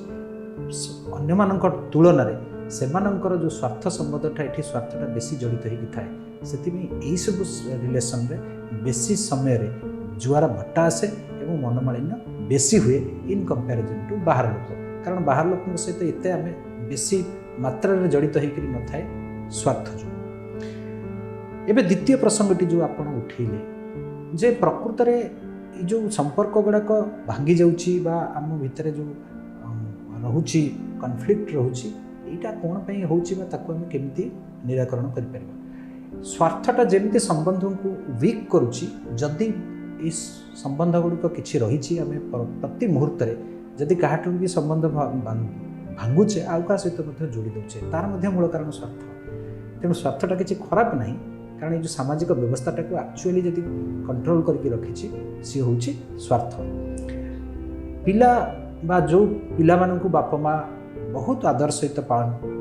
ଅନ୍ୟମାନଙ୍କ ତୁଳନାରେ ସେମାନଙ୍କର ଯେଉଁ ସ୍ୱାର୍ଥ ସମ୍ବନ୍ଧଟା, ଏଠି ସ୍ୱାର୍ଥଟା ବେଶୀ ଜଡ଼ିତ ହେଇକି ଥାଏ। ସେଥିପାଇଁ ଏଇସବୁ ରିଲେସନରେ ବେଶୀ ସମୟରେ ଜୁଆର ଭଟ୍ଟା ଆସେ ଏବଂ ମନମାଳିନ୍ୟ ବେଶୀ ହୁଏ ଇନ୍ କମ୍ପାରିଜନ୍ ଟୁ ବାହାର ଲୋକ। କାରଣ ବାହାର ଲୋକଙ୍କ ସହିତ ଏତେ ଆମେ ବେଶୀ ମାତ୍ରାରେ ଜଡ଼ିତ ହେଇକରି ନଥାଏ ସ୍ୱାର୍ଥ ଯୋଗୁଁ। ଏବେ ଦ୍ୱିତୀୟ ପ୍ରସଙ୍ଗଟି ଯେଉଁ ଆପଣ ଉଠେଇଲେ ଯେ ପ୍ରକୃତରେ ଏଇ ଯେଉଁ ସମ୍ପର୍କ ଗୁଡ଼ାକ ଭାଙ୍ଗି ଯାଉଛି ବା ଆମ ଭିତରେ ଯେଉଁ ରହୁଛି, କନଫ୍ଲିକ୍ଟ ରହୁଛି, ଏଇଟା କ'ଣ ପାଇଁ ହେଉଛି ବା ତାକୁ ଆମେ କେମିତି ନିରାକରଣ କରିପାରିବା? ସ୍ୱାର୍ଥଟା ଯେମିତି ସମ୍ବନ୍ଧକୁ ୱିକ୍ କରୁଛି, ଯଦି ଏଇ ସମ୍ବନ୍ଧ ଗୁଡ଼ିକ କିଛି ରହିଛି, ଆମେ ପ୍ରତି ମୁହୂର୍ତ୍ତରେ ଯଦି କାହାଠୁ ବି ସମ୍ବନ୍ଧ ଭାଙ୍ଗୁଛେ, ଆଉ କାହା ସହିତ ମଧ୍ୟ ଯୋଡ଼ି ଦେଉଛେ, ତାର ମଧ୍ୟ ମୂଳ କାରଣ ସ୍ୱାର୍ଥ। ତେଣୁ ସ୍ୱାର୍ଥଟା କିଛି ଖରାପ ନାହିଁ, କାରଣ ଏଇ ଯେଉଁ ସାମାଜିକ ବ୍ୟବସ୍ଥାଟାକୁ ଆକ୍ଚୁଆଲି ଯଦି କଣ୍ଟ୍ରୋଲ କରିକି ରଖିଛି, ସିଏ ହେଉଛି ସ୍ୱାର୍ଥ। ପିଲା ବା ଯେଉଁ ପିଲାମାନଙ୍କୁ ବାପା ମା ବହୁତ ଆଦର ସହିତ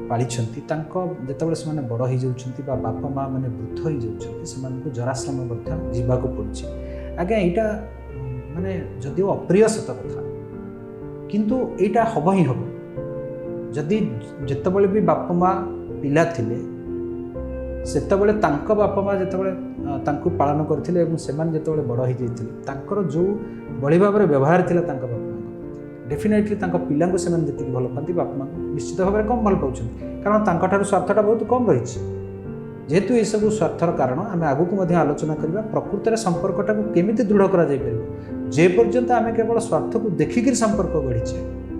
ପାଳିଛନ୍ତି, ତାଙ୍କ ଯେତେବେଳେ ସେମାନେ ବଡ଼ ହେଇଯାଉଛନ୍ତି ବା ବାପା ମା ମାନେ ବୃଦ୍ଧ ହେଇଯାଉଛନ୍ତି, ସେମାନଙ୍କୁ ଜରାଶ୍ରମ ମଧ୍ୟ ଯିବାକୁ ପଡ଼ୁଛି। ଆଜ୍ଞା, ଏଇଟା ମାନେ ଯଦିଓ ଅପ୍ରିୟ ସତ କଥା, କିନ୍ତୁ ଏଇଟା ହେବ ହିଁ ହେବ। ଯଦି ଯେତେବେଳେ ବି ବାପା ମା ପିଲା ଥିଲେ, ସେତେବେଳେ ତାଙ୍କ ବାପା ମା ଯେତେବେଳେ ତାଙ୍କୁ ପାଳନ କରିଥିଲେ ଏବଂ ସେମାନେ ଯେତେବେଳେ ବଡ଼ ହେଇଯାଇଥିଲେ, ତାଙ୍କର ଯେଉଁ ଭଳି ଭାବରେ ବ୍ୟବହାର ଥିଲା ତାଙ୍କ ବାପା ମାଙ୍କ ପ୍ରତି, ଡେଫିନେଟଲି ତାଙ୍କ ପିଲାଙ୍କୁ ସେମାନେ ଯେତିକି ଭଲ ପାଆନ୍ତି, ବାପା ମାଙ୍କୁ ନିଶ୍ଚିତ ଭାବରେ କମ୍ ଭଲ ପାଉଛନ୍ତି, କାରଣ ତାଙ୍କଠାରୁ ସ୍ୱାର୍ଥଟା ବହୁତ କମ୍ ରହିଛି। ଯେହେତୁ ଏସବୁ ସ୍ୱାର୍ଥର କାରଣ, ଆମେ ଆଗକୁ ମଧ୍ୟ ଆଲୋଚନା କରିବା ପ୍ରକୃତରେ ସମ୍ପର୍କଟାକୁ କେମିତି ଦୃଢ଼ କରାଯାଇପାରିବ। ଯେ ପର୍ଯ୍ୟନ୍ତ ଆମେ କେବଳ ସ୍ୱାର୍ଥକୁ ଦେଖିକିରି ସମ୍ପର୍କ ଗଢ଼ିଛେ,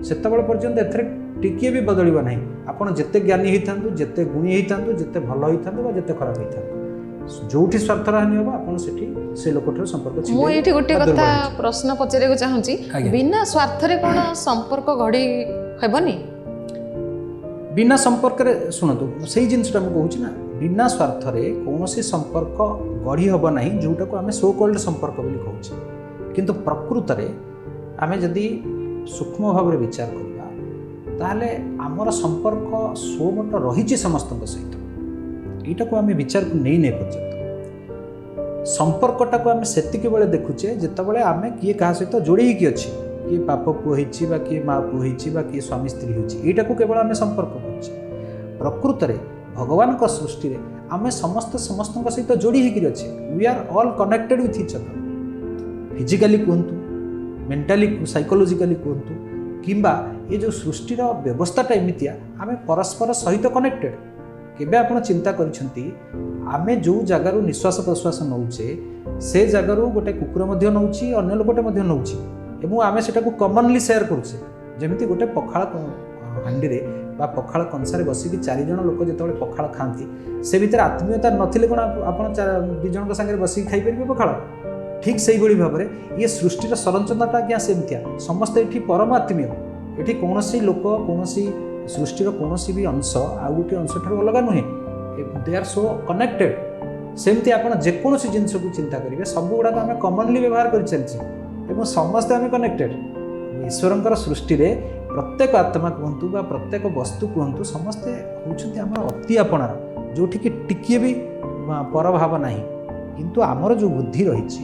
ସେତେବେଳେ ପର୍ଯ୍ୟନ୍ତ ଏଥିରେ ଟିକିଏ ବି ବଦଳିବ ନାହିଁ। ଆପଣ ଯେତେ ଜ୍ଞାନୀ ହେଇଥାନ୍ତୁ, ଯେତେ ଗୁଣୀ ହେଇଥାନ୍ତୁ, ଯେତେ ଭଲ ହେଇଥାନ୍ତୁ ବା ଯେତେ ଖରାପ ହେଇଥାନ୍ତୁ, ଯୋଉଠି ସ୍ୱାର୍ଥର ହାନି ହେବ, ଆପଣ ସେଠି ସେ ଲୋକଠାରୁ ସମ୍ପର୍କ ମୁଁ ଛିଣ୍ଡେଇବେ ଏଇଠି ଗୋଟେ ବା ଦୁର୍ବଳ କଥା ହେଇଯିବେ। ପ୍ରଶ୍ନ ପଚାରିବାକୁ ଚାହୁଁଛି। ବିନା ସ୍ୱାର୍ଥରେ କ'ଣ ସମ୍ପର୍କ ଗଢ଼ି ହେବନି? ବିନା ସମ୍ପର୍କରେ, ଶୁଣନ୍ତୁ, ସେଇ ଜିନିଷଟା ମୁଁ କହୁଛି ନା, ବିନା ସ୍ୱାର୍ଥରେ କୌଣସି ସମ୍ପର୍କ ଗଢ଼ି ହେବ ନାହିଁ, ଯେଉଁଟାକୁ ଆମେ ସୋ କଲ୍ଡ ସମ୍ପର୍କ ବୋଲି କହୁଛେ। କିନ୍ତୁ ପ୍ରକୃତରେ ଆମେ ଯଦି ସୂକ୍ଷ୍ମ ଭାବରେ ବିଚାର କରିବା, ତାହେଲେ ଆମର ସମ୍ପର୍କ ସୋମଟ ରହିଛି ସମସ୍ତଙ୍କ ସହିତ। ଏଇଟାକୁ ଆମେ ବିଚାରକୁ ନେଇନେ ପର୍ଯ୍ୟନ୍ତ। ସମ୍ପର୍କଟାକୁ ଆମେ ସେତିକି ବେଳେ ଦେଖୁଛେ ଯେତେବେଳେ ଆମେ କିଏ କାହା ସହିତ ଯୋଡ଼ି ହେଇକି ଅଛି, କିଏ ବାପ ପୁଅ ହେଇଛି ବା କିଏ ମା ପୁଅ ହେଇଛି ବା କିଏ ସ୍ୱାମୀ ସ୍ତ୍ରୀ ହେଇଛି। ଏଇଟାକୁ କେବଳ ଆମେ ସମ୍ପର୍କ କରୁଛେ। ପ୍ରକୃତରେ ଭଗବାନଙ୍କ ସୃଷ୍ଟିରେ ଆମେ ସମସ୍ତେ ସମସ୍ତଙ୍କ ସହିତ ଯୋଡ଼ି ହେଇକିରି ଅଛେ। We are all connected with each other, physically କୁହନ୍ତୁ, ମେଣ୍ଟାଲି, ସାଇକୋଲୋଜିକାଲି କୁହନ୍ତୁ, କିମ୍ବା ଏ ଯେଉଁ ସୃଷ୍ଟିର ବ୍ୟବସ୍ଥାଟା ଏମିତିଆ, ଆମେ ପରସ୍ପର ସହିତ କନେକ୍ଟେଡ୍। କେବେ ଆପଣ ଚିନ୍ତା କରିଛନ୍ତି, ଆମେ ଯେଉଁ ଜାଗାରୁ ନିଶ୍ୱାସ ପ୍ରଶ୍ୱାସ ନେଉଛେ, ସେ ଜାଗାରୁ ଗୋଟେ କୁକୁର ମଧ୍ୟ ନେଉଛି, ଅନ୍ୟ ଲୋକଟେ ମଧ୍ୟ ନେଉଛି ଏବଂ ଆମେ ସେଟାକୁ କମନଲି ସେୟାର କରୁଛେ? ଯେମିତି ଗୋଟେ ପଖାଳ ହାଣ୍ଡିରେ ବା ପଖାଳ କଂସାରେ ବସିକି ଚାରିଜଣ ଲୋକ ଯେତେବେଳେ ପଖାଳ ଖାଆନ୍ତି, ସେ ଭିତରେ ଆତ୍ମୀୟତା ନଥିଲେ କ'ଣ ଆପଣ ଦୁଇ ଜଣଙ୍କ ସାଙ୍ଗରେ ବସିକି ଖାଇପାରିବେ ପଖାଳ? ଠିକ୍ ସେଇଭଳି ଭାବରେ ଇଏ ସୃଷ୍ଟିର ସଂରଚନାଟା ଆଜ୍ଞା ସେମିତିଆ। ସମସ୍ତେ ଏଠି ପରମ ଆତ୍ମୀୟ। ଏଠି କୌଣସି ଲୋକ, କୌଣସି ସୃଷ୍ଟିର କୌଣସି ବି ଅଂଶ ଆଉ ଗୋଟିଏ ଅଂଶ ଠାରୁ ଅଲଗା ନୁହେଁ। They are so connected. ସେମିତି ଆପଣ ଯେକୌଣସି ଜିନିଷକୁ ଚିନ୍ତା କରିବେ, ସବୁ ଗୁଡ଼ାକ ଆମେ କମନଲି ବ୍ୟବହାର କରିଚାଲିଛେ ଏବଂ ସମସ୍ତେ ଆମେ କନେକ୍ଟେଡ୍। ଈଶ୍ୱରଙ୍କର ସୃଷ୍ଟିରେ ପ୍ରତ୍ୟେକ ଆତ୍ମା କୁହନ୍ତୁ ବା ପ୍ରତ୍ୟେକ ବସ୍ତୁ କୁହନ୍ତୁ, ସମସ୍ତେ ହେଉଛନ୍ତି ଆମର ଅତି ଆପଣାର, ଯେଉଁଠିକି ଟିକିଏ ବି ପରଭାବ ନାହିଁ। କିନ୍ତୁ ଆମର ଯେଉଁ ବୁଦ୍ଧି ରହିଛି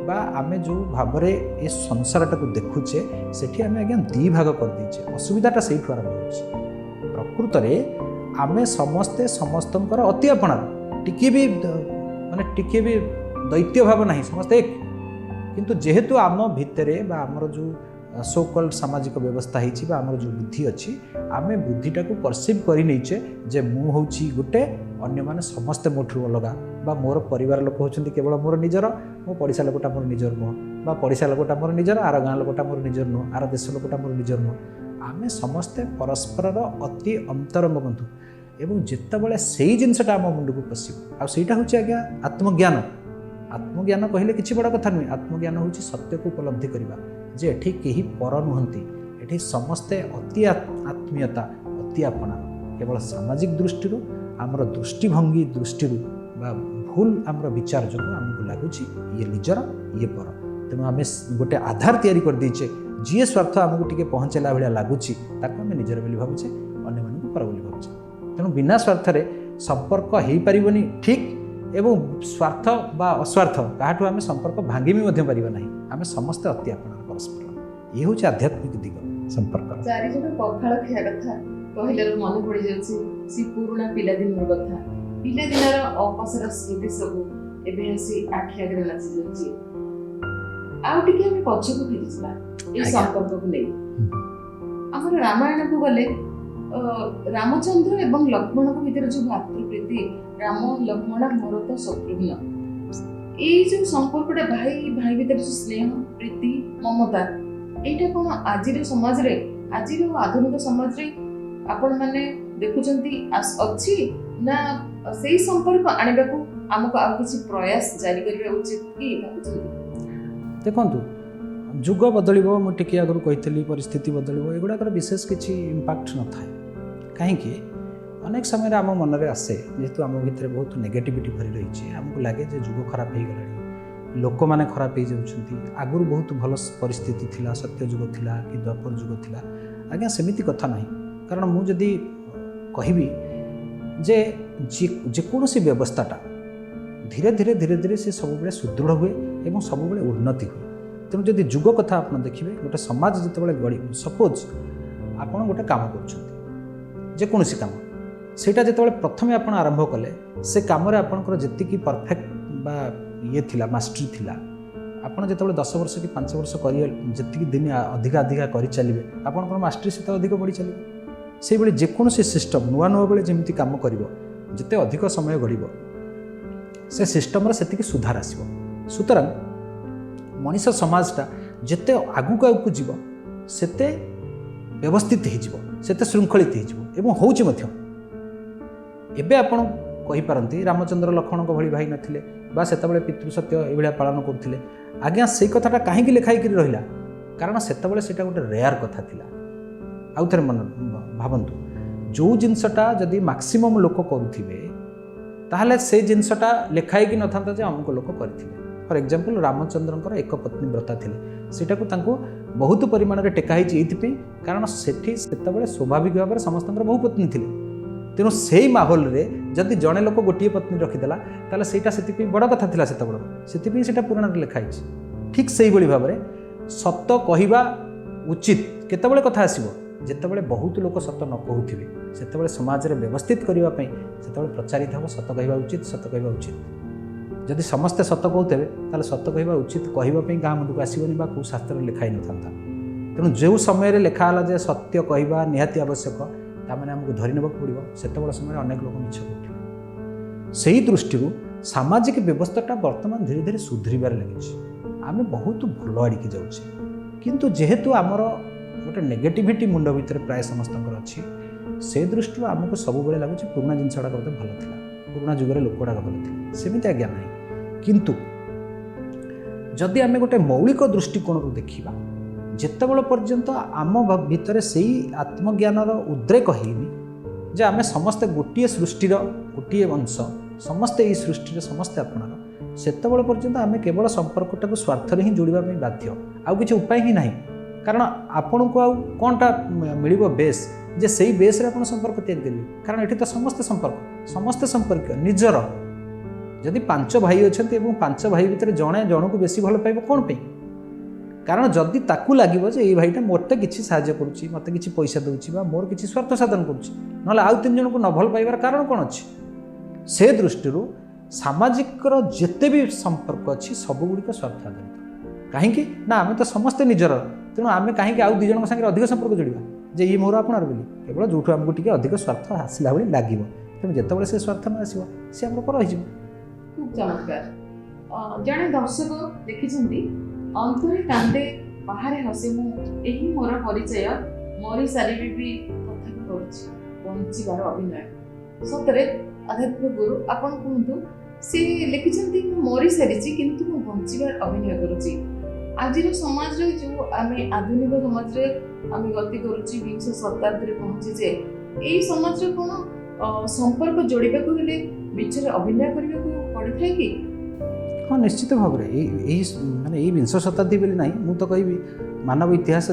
ବା ଆମେ ଯେଉଁ ଭାବରେ ଏ ସଂସାରଟାକୁ ଦେଖୁଛେ, ସେଠି ଆମେ ଆଜ୍ଞା ଦୁଇ ଭାଗ କରିଦେଇଛେ। ଅସୁବିଧାଟା ସେଇଠୁ ଆରମ୍ଭ ହେଉଛି। ପ୍ରକୃତରେ ଆମେ ସମସ୍ତେ ସମସ୍ତଙ୍କର ଅତି ଆପଣାର, ଟିକିଏ ବି ମାନେ ଟିକିଏ ବି ଦୈତ୍ୟ ଭାବ ନାହିଁ, ସମସ୍ତେ ଏକ। କିନ୍ତୁ ଯେହେତୁ ଆମ ଭିତରେ ବା ଆମର ଯେଉଁ ସୋ କଲ୍ଡ ସାମାଜିକ ବ୍ୟବସ୍ଥା ହେଇଛି ବା ଆମର ଯେଉଁ ବୁଦ୍ଧି ଅଛି, ଆମେ ବୁଦ୍ଧିଟାକୁ ପରସିଭ୍ କରିନେଇଛେ ଯେ ମୁଁ ହେଉଛି ଗୋଟେ, ଅନ୍ୟମାନେ ସମସ୍ତେ ମୋଠୁ ଅଲଗା, ବା ମୋର ପରିବାର ଲୋକ ହେଉଛନ୍ତି କେବଳ ମୋର ନିଜର, ମୋ ପଡ଼ିଶା ଲୋକଟା ମୋର ନିଜର ନୁହଁ, ବା ପଡ଼ିଶା ଲୋକଟା ମୋର ନିଜର, ଆର ଗାଁ ଲୋକଟା ମୋର ନିଜର ନୁହଁ, ଆର ଦେଶ ଲୋକଟା ମୋର ନିଜର ନୁହଁ। ଆମେ ସମସ୍ତେ ପରସ୍ପରର ଅତି ଅନ୍ତରଙ୍ଗ ବନ୍ଧୁ। ଏବଂ ଯେତେବେଳେ ସେଇ ଜିନିଷଟା ଆମ ମୁଣ୍ଡକୁ ପଶିବ, ଆଉ ସେଇଟା ହେଉଛି ଆଜ୍ଞା ଆତ୍ମଜ୍ଞାନ। ଆତ୍ମଜ୍ଞାନ କହିଲେ କିଛି ବଡ଼ କଥା ନୁହେଁ। ଆତ୍ମଜ୍ଞାନ ହେଉଛି ସତ୍ୟକୁ ଉପଲବ୍ଧି କରିବା ଯେ ଏଠି କେହି ପର ନୁହନ୍ତି, ଏଠି ସମସ୍ତେ ଅତି ଆତ୍ମୀୟତା, ଅତି ଆପଣାର। କେବଳ ସାମାଜିକ ଦୃଷ୍ଟିରୁ, ଆମର ଦୃଷ୍ଟିଭଙ୍ଗୀ ଦୃଷ୍ଟିରୁ ବା ଭୁଲ ଆମର ବିଚାର ଯୋଗୁଁ ଆମକୁ ଲାଗୁଛି ଇଏ ନିଜର, ଇଏ ପର। ତେଣୁ ଆମେ ଗୋଟେ ଆଧାର ତିଆରି କରିଦେଇଛେ, ଯିଏ ସ୍ୱାର୍ଥ ଆମକୁ ଟିକେ ପହଞ୍ଚାଇଲା ଭଳିଆ ଲାଗୁଛି ତାକୁ ଆମେ ନିଜର ବୋଲି ଭାବୁଛେ, ଅନ୍ୟମାନଙ୍କୁ ପର ବୋଲି ଭାବୁଛେ। ତେଣୁ ବିନା ସ୍ୱାର୍ଥରେ ସମ୍ପର୍କ ହେଇପାରିବନି, ଠିକ୍। ଏବଂ ସ୍ୱାର୍ଥ ବା ଅସ୍ୱାର୍ଥ କାହାଠୁ ଆମେ ସମ୍ପର୍କ ଭାଙ୍ଗି ବି ମଧ୍ୟ ପାରିବା ନାହିଁ। ଆମେ ସମସ୍ତେ ଅତି ଆପଣାର ପରସ୍ପର। ଇଏ ହେଉଛି ଆଧ୍ୟାତ୍ମିକ ଦିଗ ସମ୍ପର୍କର। ଚାରିଜଣ ପଖାଳ ଖିଆ କଥା କହିଲାରୁ ମନେ ପଡ଼ିଯାଉଛି ସେ ପୁରୁଣା ପିଲାଦିନର କଥା। ପିଲାଦିନର ଅପସର ସ୍ମୃତି ସବୁ ଏବେ ଆସି ଆଖି ଆଗରେ ନାଚି ଯାଉଛି। ଆଉ ଟିକେ ଆମେ ପଛକୁ ଫେରିଯିବା ଏଇ ସମ୍ପର୍କକୁ ନେଇ। ଆମର ରାମାୟଣକୁ ଗଲେ ରାମଚନ୍ଦ୍ର ଏବଂ ଲକ୍ଷ୍ମଣଙ୍କ ଭିତରେ ଯୋଉ ଭାତୃପ୍ରୀତି, ରାମ ଲକ୍ଷ୍ମଣ ଭରତ ଶତ୍ରୁଘ୍ନ, ଏଇ ଯୋଉ ସମ୍ପର୍କଟା ଭାଇ ଭାଇ ଭିତରେ ଯୋଉ ସ୍ନେହ, ପ୍ରୀତି, ମମତା, ଏଇଟା କଣ ଆଜିର ସମାଜରେ, ଆଜିର ଆଧୁନିକ ସମାଜରେ ଆପଣମାନେ ଦେଖୁଛନ୍ତି ଅଛି ନା ସେଇ ସମ୍ପର୍କ ଆଣିବାକୁ ଆମକୁ ଆଉ କିଛି ପ୍ରୟାସ ଜାରି କରିବା ଉଚିତ କି ଭାବୁଛନ୍ତି? ଦେଖନ୍ତୁ, ଯୁଗ ବଦଳିବ, ମୁଁ ଟିକିଏ ଆଗରୁ କହିଥିଲି, ପରିସ୍ଥିତି ବଦଳିବ, ଏଗୁଡ଼ାକର ବିଶେଷ କିଛି ଇମ୍ପାକ୍ଟ ନଥାଏ। କାହିଁକି? ଅନେକ ସମୟରେ ଆମ ମନରେ ଆସେ, ଯେହେତୁ ଆମ ଭିତରେ ବହୁତ ନେଗେଟିଭିଟି ଭରି ରହିଛି, ଆମକୁ ଲାଗେ ଯେ ଯୁଗ ଖରାପ ହେଇଗଲାଣି, ଲୋକମାନେ ଖରାପ ହେଇଯାଉଛନ୍ତି, ଆଗରୁ ବହୁତ ଭଲ ପରିସ୍ଥିତି ଥିଲା, ସତ୍ୟ ଯୁଗ ଥିଲା କି ଦ୍ୱାପର ଯୁଗ ଥିଲା। ଆଜ୍ଞା, ସେମିତି କଥା ନାହିଁ। କାରଣ ମୁଁ ଯଦି କହିବି ଯେ ଯେକୌଣସି ବ୍ୟବସ୍ଥାଟା ଧୀରେ ଧୀରେ ଧୀରେ ଧୀରେ ସେ ସବୁବେଳେ ସୁଦୃଢ଼ ହୁଏ ଏବଂ ସବୁବେଳେ ଉନ୍ନତି ହୁଏ। ତେଣୁ ଯଦି ଯୁଗ କଥା ଆପଣ ଦେଖିବେ, ଗୋଟେ ସମାଜ ଯେତେବେଳେ ଗଢ଼ି, ସପୋଜ୍ ଆପଣ ଗୋଟେ କାମ କରୁଛନ୍ତି, ଯେକୌଣସି କାମ, ସେଇଟା ଯେତେବେଳେ ପ୍ରଥମେ ଆପଣ ଆରମ୍ଭ କଲେ, ସେ କାମରେ ଆପଣଙ୍କର ଯେତିକି ପରଫେକ୍ଟ ବା ଇଏ ଥିଲା, ମାଷ୍ଟରୀ ଥିଲା, ଆପଣ ଯେତେବେଳେ 10 ବର୍ଷ କି 5 ବର୍ଷ କରି ଯେତିକି ଦିନ ଅଧିକା ଅଧିକା କରିଚାଲିବେ, ଆପଣଙ୍କର ମାଷ୍ଟରୀ ସେତେ ଅଧିକ ବଢ଼ି ଚାଲିବ। ସେଇଭଳି ଯେକୌଣସି ସିଷ୍ଟମ୍ ନୂଆ ନୂଆ ବେଳେ ଯେମିତି କାମ କରିବ, ଯେତେ ଅଧିକ ସମୟ ଗଡ଼ିବ ସେ ସିଷ୍ଟମ୍ର ସେତିକି ସୁଧାର ଆସିବ। ସୁତରାଂ ମଣିଷ ସମାଜଟା ଯେତେ ଆଗକୁ ଆଗକୁ ଯିବ ସେତେ ବ୍ୟବସ୍ଥିତ ହେଇଯିବ, ସେତେ ଶୃଙ୍ଖଳିତ ହେଇଯିବ ଏବଂ ହେଉଛି ମଧ୍ୟ। ଏବେ ଆପଣ କହିପାରନ୍ତି ରାମଚନ୍ଦ୍ର ଲକ୍ଷ୍ମଣଙ୍କ ଭଳି ଭାଇ ନଥିଲେ ବା ସେତେବେଳେ ପିତୃସତ୍ୟ ଏଇଭଳିଆ ପାଳନ କରୁଥିଲେ। ଆଜ୍ଞା, ସେଇ କଥାଟା କାହିଁକି ଲେଖା ହେଇକରି ରହିଲା? କାରଣ ସେତେବେଳେ ସେଇଟା ଗୋଟେ ରେୟାର କଥା ଥିଲା। ଆଉ ଥରେ ମନେ ଭାବନ୍ତୁ, ଯେଉଁ ଜିନିଷଟା ଯଦି ମାକ୍ସିମମ୍ ଲୋକ କରୁଥିବେ ତାହେଲେ ସେ ଜିନିଷଟା ଲେଖା ହେଇକି ନଥାନ୍ତା ଯେ ଅମୁକ ଲୋକ କରିଥିଲେ। ଫର୍ ଏକ୍ଜାମ୍ପଲ୍, ରାମଚନ୍ଦ୍ରଙ୍କର ଏକ ପତ୍ନୀ ବ୍ରତା ଥିଲେ, ସେଇଟାକୁ ତାଙ୍କୁ ବହୁତ ପରିମାଣରେ ଟେକା ହେଇଛି ଏଇଥିପାଇଁ, କାରଣ ସେଠି ସେତେବେଳେ ସ୍ୱାଭାବିକ ଭାବରେ ସମସ୍ତଙ୍କର ବହୁ ପତ୍ନୀ ଥିଲେ। ତେଣୁ ସେଇ ମାହୋଲରେ ଯଦି ଜଣେ ଲୋକ ଗୋଟିଏ ପତ୍ନୀ ରଖିଦେଲା, ତାହେଲେ ସେଇଟା ସେଥିପାଇଁ ବଡ଼ କଥା ଥିଲା ସେତେବେଳର, ସେଥିପାଇଁ ସେଇଟା ପୁରାଣରେ ଲେଖା ହେଇଛି। ଠିକ୍ ସେଇଭଳି ଭାବରେ ସତ କହିବା ଉଚିତ କେତେବେଳେ କଥା ଆସିବ? ଯେତେବେଳେ ବହୁତ ଲୋକ ସତ ନ କହୁଥିବେ, ସେତେବେଳେ ସମାଜରେ ବ୍ୟବସ୍ଥିତ କରିବା ପାଇଁ ସେତେବେଳେ ପ୍ରଚାରିତ ହେବ ସତ କହିବା ଉଚିତ, ସତ କହିବା ଉଚିତ। ଯଦି ସମସ୍ତେ ସତ କହୁଥିବେ ତାହେଲେ ସତ କହିବା ଉଚିତ କହିବା ପାଇଁ କାହା ମୁଣ୍ଡକୁ ଆସିବନି ବା କେଉଁ ଶାସ୍ତ୍ରରେ ଲେଖା ହେଇନଥାନ୍ତା। ତେଣୁ ଯେଉଁ ସମୟରେ ଲେଖା ହେଲା ଯେ ସତ୍ୟ କହିବା ନିହାତି ଆବଶ୍ୟକ, ତାମାନେ ଆମକୁ ଧରି ନେବାକୁ ପଡ଼ିବ ସେତେବେଳେ ସମୟରେ ଅନେକ ଲୋକ ମିଛ କହୁଥିଲେ। ସେଇ ଦୃଷ୍ଟିରୁ ସାମାଜିକ ବ୍ୟବସ୍ଥାଟା ବର୍ତ୍ତମାନ ଧୀରେ ଧୀରେ ସୁଧରିବାରେ ଲାଗିଛି। ଆମେ ବହୁତ ଭଲ ଆଡ଼ିକି ଯାଉଛେ। କିନ୍ତୁ ଯେହେତୁ ଆମର ଗୋଟେ ନେଗେଟିଭିଟି ମୁଣ୍ଡ ଭିତରେ ପ୍ରାୟ ସମସ୍ତଙ୍କର ଅଛି, ସେ ଦୃଷ୍ଟିରୁ ଆମକୁ ସବୁବେଳେ ଲାଗୁଛି ପୁରୁଣା ଜିନିଷ ଗୁଡ଼ାକ ବୋଧେ ଭଲ ଥିଲା, ପୁରୁଣା ଯୁଗରେ ଲୋକ ଗୁଡ଼ାକ ଭଲ ଥିଲେ। ସେମିତି ଆଜ୍ଞା ନାହିଁ। କିନ୍ତୁ ଯଦି ଆମେ ଗୋଟେ ମୌଳିକ ଦୃଷ୍ଟିକୋଣରୁ ଦେଖିବା, ଯେତେବେଳେ ପର୍ଯ୍ୟନ୍ତ ଆମ ଭିତରେ ସେଇ ଆତ୍ମଜ୍ଞାନର ଉଦ୍ରେକ ହେଇନି ଯେ ଆମେ ସମସ୍ତେ ଗୋଟିଏ ସୃଷ୍ଟିର ଗୋଟିଏ ଅଂଶ, ସମସ୍ତେ ଏଇ ସୃଷ୍ଟିରେ ସମସ୍ତେ ଆପଣାର, ସେତେବେଳେ ପର୍ଯ୍ୟନ୍ତ ଆମେ କେବଳ ସମ୍ପର୍କଟାକୁ ସ୍ୱାର୍ଥରେ ହିଁ ଯୋଡ଼ିବା ପାଇଁ ବାଧ୍ୟ। ଆଉ କିଛି ଉପାୟ ହିଁ ନାହିଁ। କାରଣ ଆପଣଙ୍କୁ ଆଉ କ'ଣଟା ମିଳିବ ବେସ୍ ଯେ ସେଇ ବେସ୍ରେ ଆପଣ ସମ୍ପର୍କ ତିଆରି କରିବେ? କାରଣ ଏଠି ତ ସମସ୍ତେ ସମ୍ପର୍କ, ସମସ୍ତେ ସମ୍ପର୍କୀୟ ନିଜର। ଯଦି ପାଞ୍ଚ ଭାଇ ଅଛନ୍ତି ଏବଂ ପାଞ୍ଚ ଭାଇ ଭିତରେ ଜଣେ ଜଣକୁ ବେଶୀ ଭଲ ପାଇବ କ'ଣ ପାଇଁ? କାରଣ ଯଦି ତାକୁ ଲାଗିବ ଯେ ଏଇ ଭାଇଟା ମୋତେ କିଛି ସାହାଯ୍ୟ କରୁଛି, ମୋତେ କିଛି ପଇସା ଦେଉଛି ବା ମୋର କିଛି ସ୍ୱାର୍ଥ ସାଧନ କରୁଛି, ନହେଲେ ଆଉ ତିନି ଜଣଙ୍କୁ ନ ଭଲ ପାଇବାର କାରଣ କ'ଣ ଅଛି? ସେ ଦୃଷ୍ଟିରୁ ସାମାଜିକର ଯେତେ ବି ସମ୍ପର୍କ ଅଛି, ସବୁଗୁଡ଼ିକ ସ୍ୱାର୍ଥ ଆଧାରିତ। କାହିଁକି ନା ଆମେ ତ ସମସ୍ତେ ନିଜର, ତେଣୁ ଆମେ କାହିଁକି ଆଉ ଦୁଇ ଜଣଙ୍କ ସାଙ୍ଗରେ ଅଧିକ ସମ୍ପର୍କ ଯୋଡ଼ିବା ଯେ ଇଏ ମୋର ଆପଣାର ବୋଲି? କେବଳ ଯେଉଁଠୁ ଆମକୁ ଟିକେ ଅଧିକ ସ୍ୱାର୍ଥ ଆସିଲା ଭଳି ଲାଗିବ। ତେଣୁ ଯେତେବେଳେ ସେ ସ୍ୱାର୍ଥ ନ ଆସିବ, ସେ ଆମର ପର ହେଇଯିବ। ଖୁବ୍ ଚମତ୍କାର। ଜଣେ ଦର୍ଶକ ଲେଖିଛନ୍ତି, "ଅନ୍ତରେ କାନ୍ଦେ, ବାହାରେ ହସେ ମୁଁ, ଏହି ମୋର ପରିଚୟ। ମରି ସାରିବି ବି ତଥାପି କରୁଛି ବଞ୍ଚିବାର ଅଭିନୟ।" ସତରେ ଆଧ୍ୟାତ୍ମିକ ଗୁରୁ, ଆପଣ କୁହନ୍ତୁ, ସେ ଲେଖିଛନ୍ତି ମୁଁ ମରି ସାରିଛି କିନ୍ତୁ ମୁଁ ବଞ୍ଚିବାର ଅଭିନୟ କରୁଛି। ଆଜିର ସମାଜରେ ଯେଉଁ ଆମେ ଆଧୁନିକ ସମାଜରେ ଆମେ ଗତି କରୁଛି, ବିଂଶ ଶତାବ୍ଦୀରେ ପହଞ୍ଚିଛେ, ଏଇ ସମାଜରେ କ'ଣ ସମ୍ପର୍କ ଯୋଡ଼ିବାକୁ ହେଲେ ମିଛରେ ଅଭିନୟ କରିବାକୁ ପଡ଼ିଥାଏ କି? ହଁ, ନିଶ୍ଚିତ ଭାବରେ। ଏଇ ଏଇ ମାନେ ଏଇ ବିଂଶ ଶତାବ୍ଦୀ ବୋଲି ନାହିଁ, ମୁଁ ତ କହିବି ମାନବ ଇତିହାସ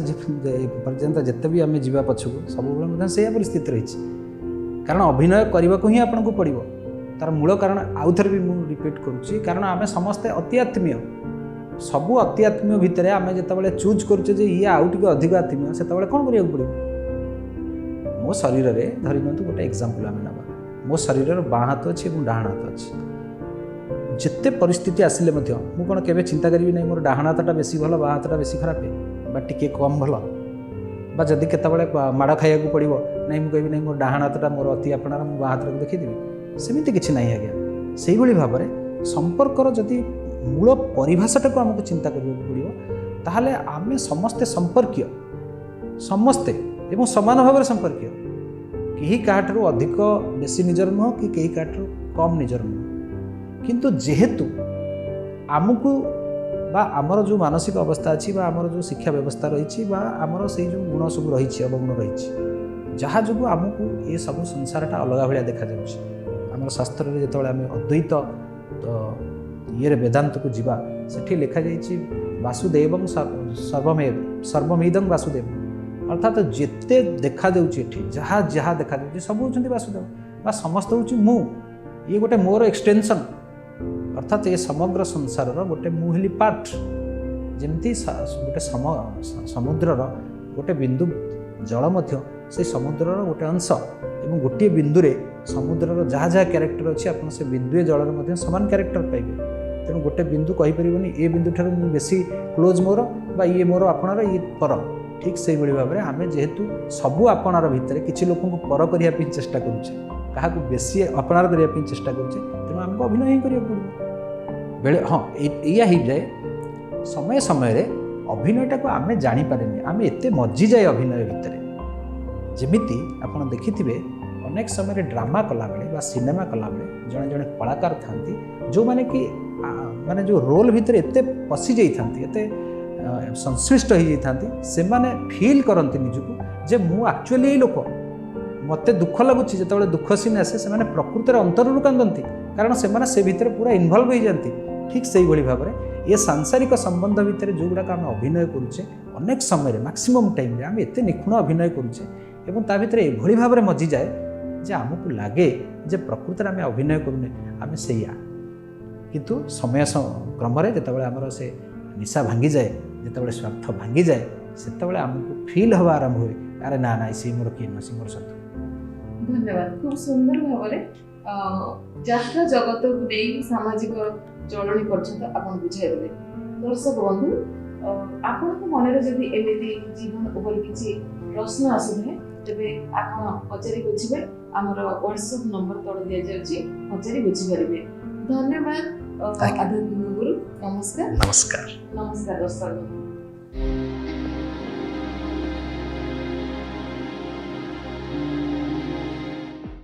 ପର୍ଯ୍ୟନ୍ତ ଯେତେ ବି ଆମେ ଯିବା ପଛକୁ, ସବୁବେଳେ ମଧ୍ୟ ସେଇଆ ପରିସ୍ଥିତି ରହିଛି। କାରଣ ଅଭିନୟ କରିବାକୁ ହିଁ ଆପଣଙ୍କୁ ପଡ଼ିବ। ତାର ମୂଳ କାରଣ ଆଉ ଥରେ ବି ମୁଁ ରିପିଟ୍ କରୁଛି, କାରଣ ଆମେ ସମସ୍ତେ ଅତି ଆତ୍ମୀୟ। ସବୁ ଅତି ଆତ୍ମୀୟ ଭିତରେ ଆମେ ଯେତେବେଳେ ଚୁଜ୍ କରୁଛେ ଯେ ଇଏ ଆଉ ଟିକେ ଅଧିକ ଆତ୍ମୀୟ, ସେତେବେଳେ କ'ଣ କରିବାକୁ ପଡ଼ିବ? ମୋ ଶରୀରରେ ଧରି ନିଅନ୍ତୁ, ଗୋଟେ ଏକ୍ଜାମ୍ପଲ୍ ଆମେ ନେବା, ମୋ ଶରୀରର ବାଁ ହାତ ଅଛି ଏବଂ ଡାହାଣ ହାତ ଅଛି। ଯେତେ ପରିସ୍ଥିତି ଆସିଲେ ମଧ୍ୟ ମୁଁ କ'ଣ କେବେ ଚିନ୍ତା କରିବି ନାହିଁ ମୋର ଡାହାଣ ହାତଟା ବେଶୀ ଭଲ, ବାଁ ହାତଟା ବେଶୀ ଖରାପ ବା ଟିକେ କମ୍ ଭଲ? ବା ଯଦି କେତେବେଳେ ମାଡ଼ ଖାଇବାକୁ ପଡ଼ିବ, ନାଇଁ ମୁଁ କହିବି ନାହିଁ ମୋର ଡାହାଣ ହାତଟା ମୋର ଅତି ଆପଣାର, ମୁଁ ବାଁ ହାତଟାକୁ ଦେଖେଇଦେବି? ସେମିତି କିଛି ନାହିଁ ଆଜ୍ଞା। ସେଇଭଳି ଭାବରେ ସମ୍ପର୍କର ଯଦି ମୂଳ ପରିଭାଷାଟାକୁ ଆମକୁ ଚିନ୍ତା କରିବାକୁ ପଡ଼ିବ, ତାହେଲେ ଆମେ ସମସ୍ତେ ସମ୍ପର୍କୀୟ, ସମସ୍ତେ ଏବଂ ସମାନ ଭାବରେ ସମ୍ପର୍କୀୟ। କେହି କାହାଠାରୁ ଅଧିକ ବେଶୀ ନିଜର ନୁହଁ କି କେହି କାହାଠାରୁ କମ୍ ନିଜର ନୁହଁ। କିନ୍ତୁ ଯେହେତୁ ଆମକୁ ବା ଆମର ଯେଉଁ ମାନସିକ ଅବସ୍ଥା ଅଛି ବା ଆମର ଯେଉଁ ଶିକ୍ଷା ବ୍ୟବସ୍ଥା ରହିଛି ବା ଆମର ସେଇ ଯେଉଁ ଗୁଣ ସବୁ ରହିଛି, ଅବଗୁଣ ରହିଛି, ଯାହା ଯୋଗୁଁ ଆମକୁ ଏ ସବୁ ସଂସାରଟା ଅଲଗା ଭଳିଆ ଦେଖାଯାଉଛି। ଆମର ଶାସ୍ତ୍ରରେ ଯେତେବେଳେ ଆମେ ଅଦ୍ୱୈତ ତ ଇଏରେ ବେଦାନ୍ତକୁ ଯିବା, ସେଠି ଲେଖାଯାଇଛି ବାସୁଦେବଂ ସର୍ବମେବ ସର୍ବମିଦଂ ବାସୁଦେବ। ଅର୍ଥାତ୍ ଯେତେ ଦେଖାଯାଉଛି ଏଠି, ଯାହା ଯାହା ଦେଖାଯାଉଛି, ସବୁ ହେଉଛନ୍ତି ବାସୁଦେବ ବା ସମସ୍ତେ ହେଉଛି ମୁଁ। ଇଏ ଗୋଟେ ମୋର ଏକ୍ସଟେନସନ୍। ଅର୍ଥାତ୍ ଏ ସମଗ୍ର ସଂସାରର ଗୋଟେ ମୁଁ ହେଲି ପାର୍ଟ। ଯେମିତି ଗୋଟେ ସମୁଦ୍ରର ଗୋଟେ ବିନ୍ଦୁ ଜଳ ମଧ୍ୟ ସେଇ ସମୁଦ୍ରର ଗୋଟେ ଅଂଶ ଏବଂ ଗୋଟିଏ ବିନ୍ଦୁରେ ସମୁଦ୍ରର ଯାହା ଯାହା କ୍ୟାରେକ୍ଟର ଅଛି, ଆପଣ ସେ ବିନ୍ଦୁଏ ଜଳରେ ମଧ୍ୟ ସମାନ କ୍ୟାରେକ୍ଟର ପାଇବେ। ତେଣୁ ଗୋଟେ ବିନ୍ଦୁ କହିପାରିବନି ଏ ବିନ୍ଦୁ ଠାରୁ ମୁଁ ବେଶୀ କ୍ଲୋଜ୍ ମୋର ବା ଇଏ ମୋର ଆପଣାର, ଇଏ ପର। ଠିକ୍ ସେଇଭଳି ଭାବରେ ଆମେ ଯେହେତୁ ସବୁ ଆପଣାର ଭିତରେ କିଛି ଲୋକଙ୍କୁ ପର କରିବା ପାଇଁ ଚେଷ୍ଟା କରୁଛେ, କାହାକୁ ବେଶୀ ଆପଣାର କରିବା ପାଇଁ ଚେଷ୍ଟା କରୁଛେ, ତେଣୁ ଆମକୁ ଅଭିନୟ ହିଁ କରିବାକୁ ପଡ଼ିବ ବେଳେ। ହଁ, ଏଇଆ ହେଇଯାଏ, ସମୟ ସମୟରେ ଅଭିନୟଟାକୁ ଆମେ ଜାଣିପାରେନି, ଆମେ ଏତେ ମଜିଯାଏ ଅଭିନୟ ଭିତରେ। ଯେମିତି ଆପଣ ଦେଖିଥିବେ, ଅନେକ ସମୟରେ ଡ୍ରାମା କଲାବେଳେ ବା ସିନେମା କଲାବେଳେ ଜଣେ ଜଣେ କଳାକାର ଥାନ୍ତି, ଯେଉଁମାନେ କି ମାନେ ଯେଉଁ ରୋଲ୍ ଭିତରେ ଏତେ ପଶି ଯାଇଥାନ୍ତି, ଏତେ ସଂଶ୍ଳିଷ୍ଟ ହେଇଯାଇଥାନ୍ତି, ସେମାନେ ଫିଲ୍ କରନ୍ତି ନିଜକୁ ଯେ ମୁଁ ଆକ୍ଚୁଆଲି ଏଇ ଲୋକ, ମୋତେ ଦୁଃଖ ଲାଗୁଛି। ଯେତେବେଳେ ଦୁଃଖ ସିନ୍ ଆସେ, ସେମାନେ ପ୍ରକୃତରେ ଅନ୍ତରରୁ କାନ୍ଦନ୍ତି, କାରଣ ସେମାନେ ସେ ଭିତରେ ପୁରା ଇନଭଲ୍ଭ ହେଇଯାନ୍ତି। ଠିକ୍ ସେଇଭଳି ଭାବରେ ଏ ସାଂସାରିକ ସମ୍ବନ୍ଧ ଭିତରେ ଯେଉଁଗୁଡ଼ାକ ଆମେ ଅଭିନୟ କରୁଛେ, ଅନେକ ସମୟରେ ମାକ୍ସିମମ୍ ଟାଇମ୍ରେ ଆମେ ଏତେ ନିଖୁଣ ଅଭିନୟ କରୁଛେ ଏବଂ ତା ଭିତରେ ଏଭଳି ଭାବରେ ମଜିଯାଏ ଯେ ଆମକୁ ଲାଗେ ଯେ ପ୍ରକୃତରେ ଆମେ ଅଭିନୟ କରୁନେ, ଆମେ ସେଇଆ। କିନ୍ତୁ ସମୟ କ୍ରମରେ ଯେତେବେଳେ ଆମର ସେ ନିଶା ଭାଙ୍ଗିଯାଏ, ଯେତେବେଳେ ସ୍ୱାର୍ଥ ଭାଙ୍ଗିଯାଏ, ସେତେବେଳେ ଆମକୁ ଫିଲ୍ ହେବା ଆରମ୍ଭ ହୁଏ, ଆରେ ନା ନା, ସିଏ ମୋର କିଏ ନୁହଁ, ସିଏ ମୋର ଶତ୍ରୁ। ଧନ୍ୟବାଦ। ଖୁବ ସୁନ୍ଦର ଭାବରେ ଯାତ୍ରା ଜଗତକୁ ନେଇ ସାମାଜିକ ଚଳଣି ପର୍ଯ୍ୟନ୍ତ ଆପଣ ବୁଝାଇଦେଲେ। ଦର୍ଶକ ବନ୍ଧୁ, ଆପଣଙ୍କ ମନରେ ଯଦି ଏମିତି ଜୀବନ ଉପରେ କିଛି ପ୍ରଶ୍ନ ଆସୁଥାଏ, ତେବେ ଆପଣ ପଚାରି ବୁଝିବେ। ଆମର ହ୍ୱାଟ୍ସଆପ୍ ନମ୍ବର ତଳେ ଦିଆଯାଉଛି, ପଚାରି ବୁଝିପାରିବେ। ଧନ୍ୟବାଦ Thank you. ଆଧ୍ୟାତ୍ମିକ ଗୁରୁ, ନମସ୍କାର। ନମସ୍କାର। ନମସ୍କାର ଦର୍ଶକ ବନ୍ଧୁ।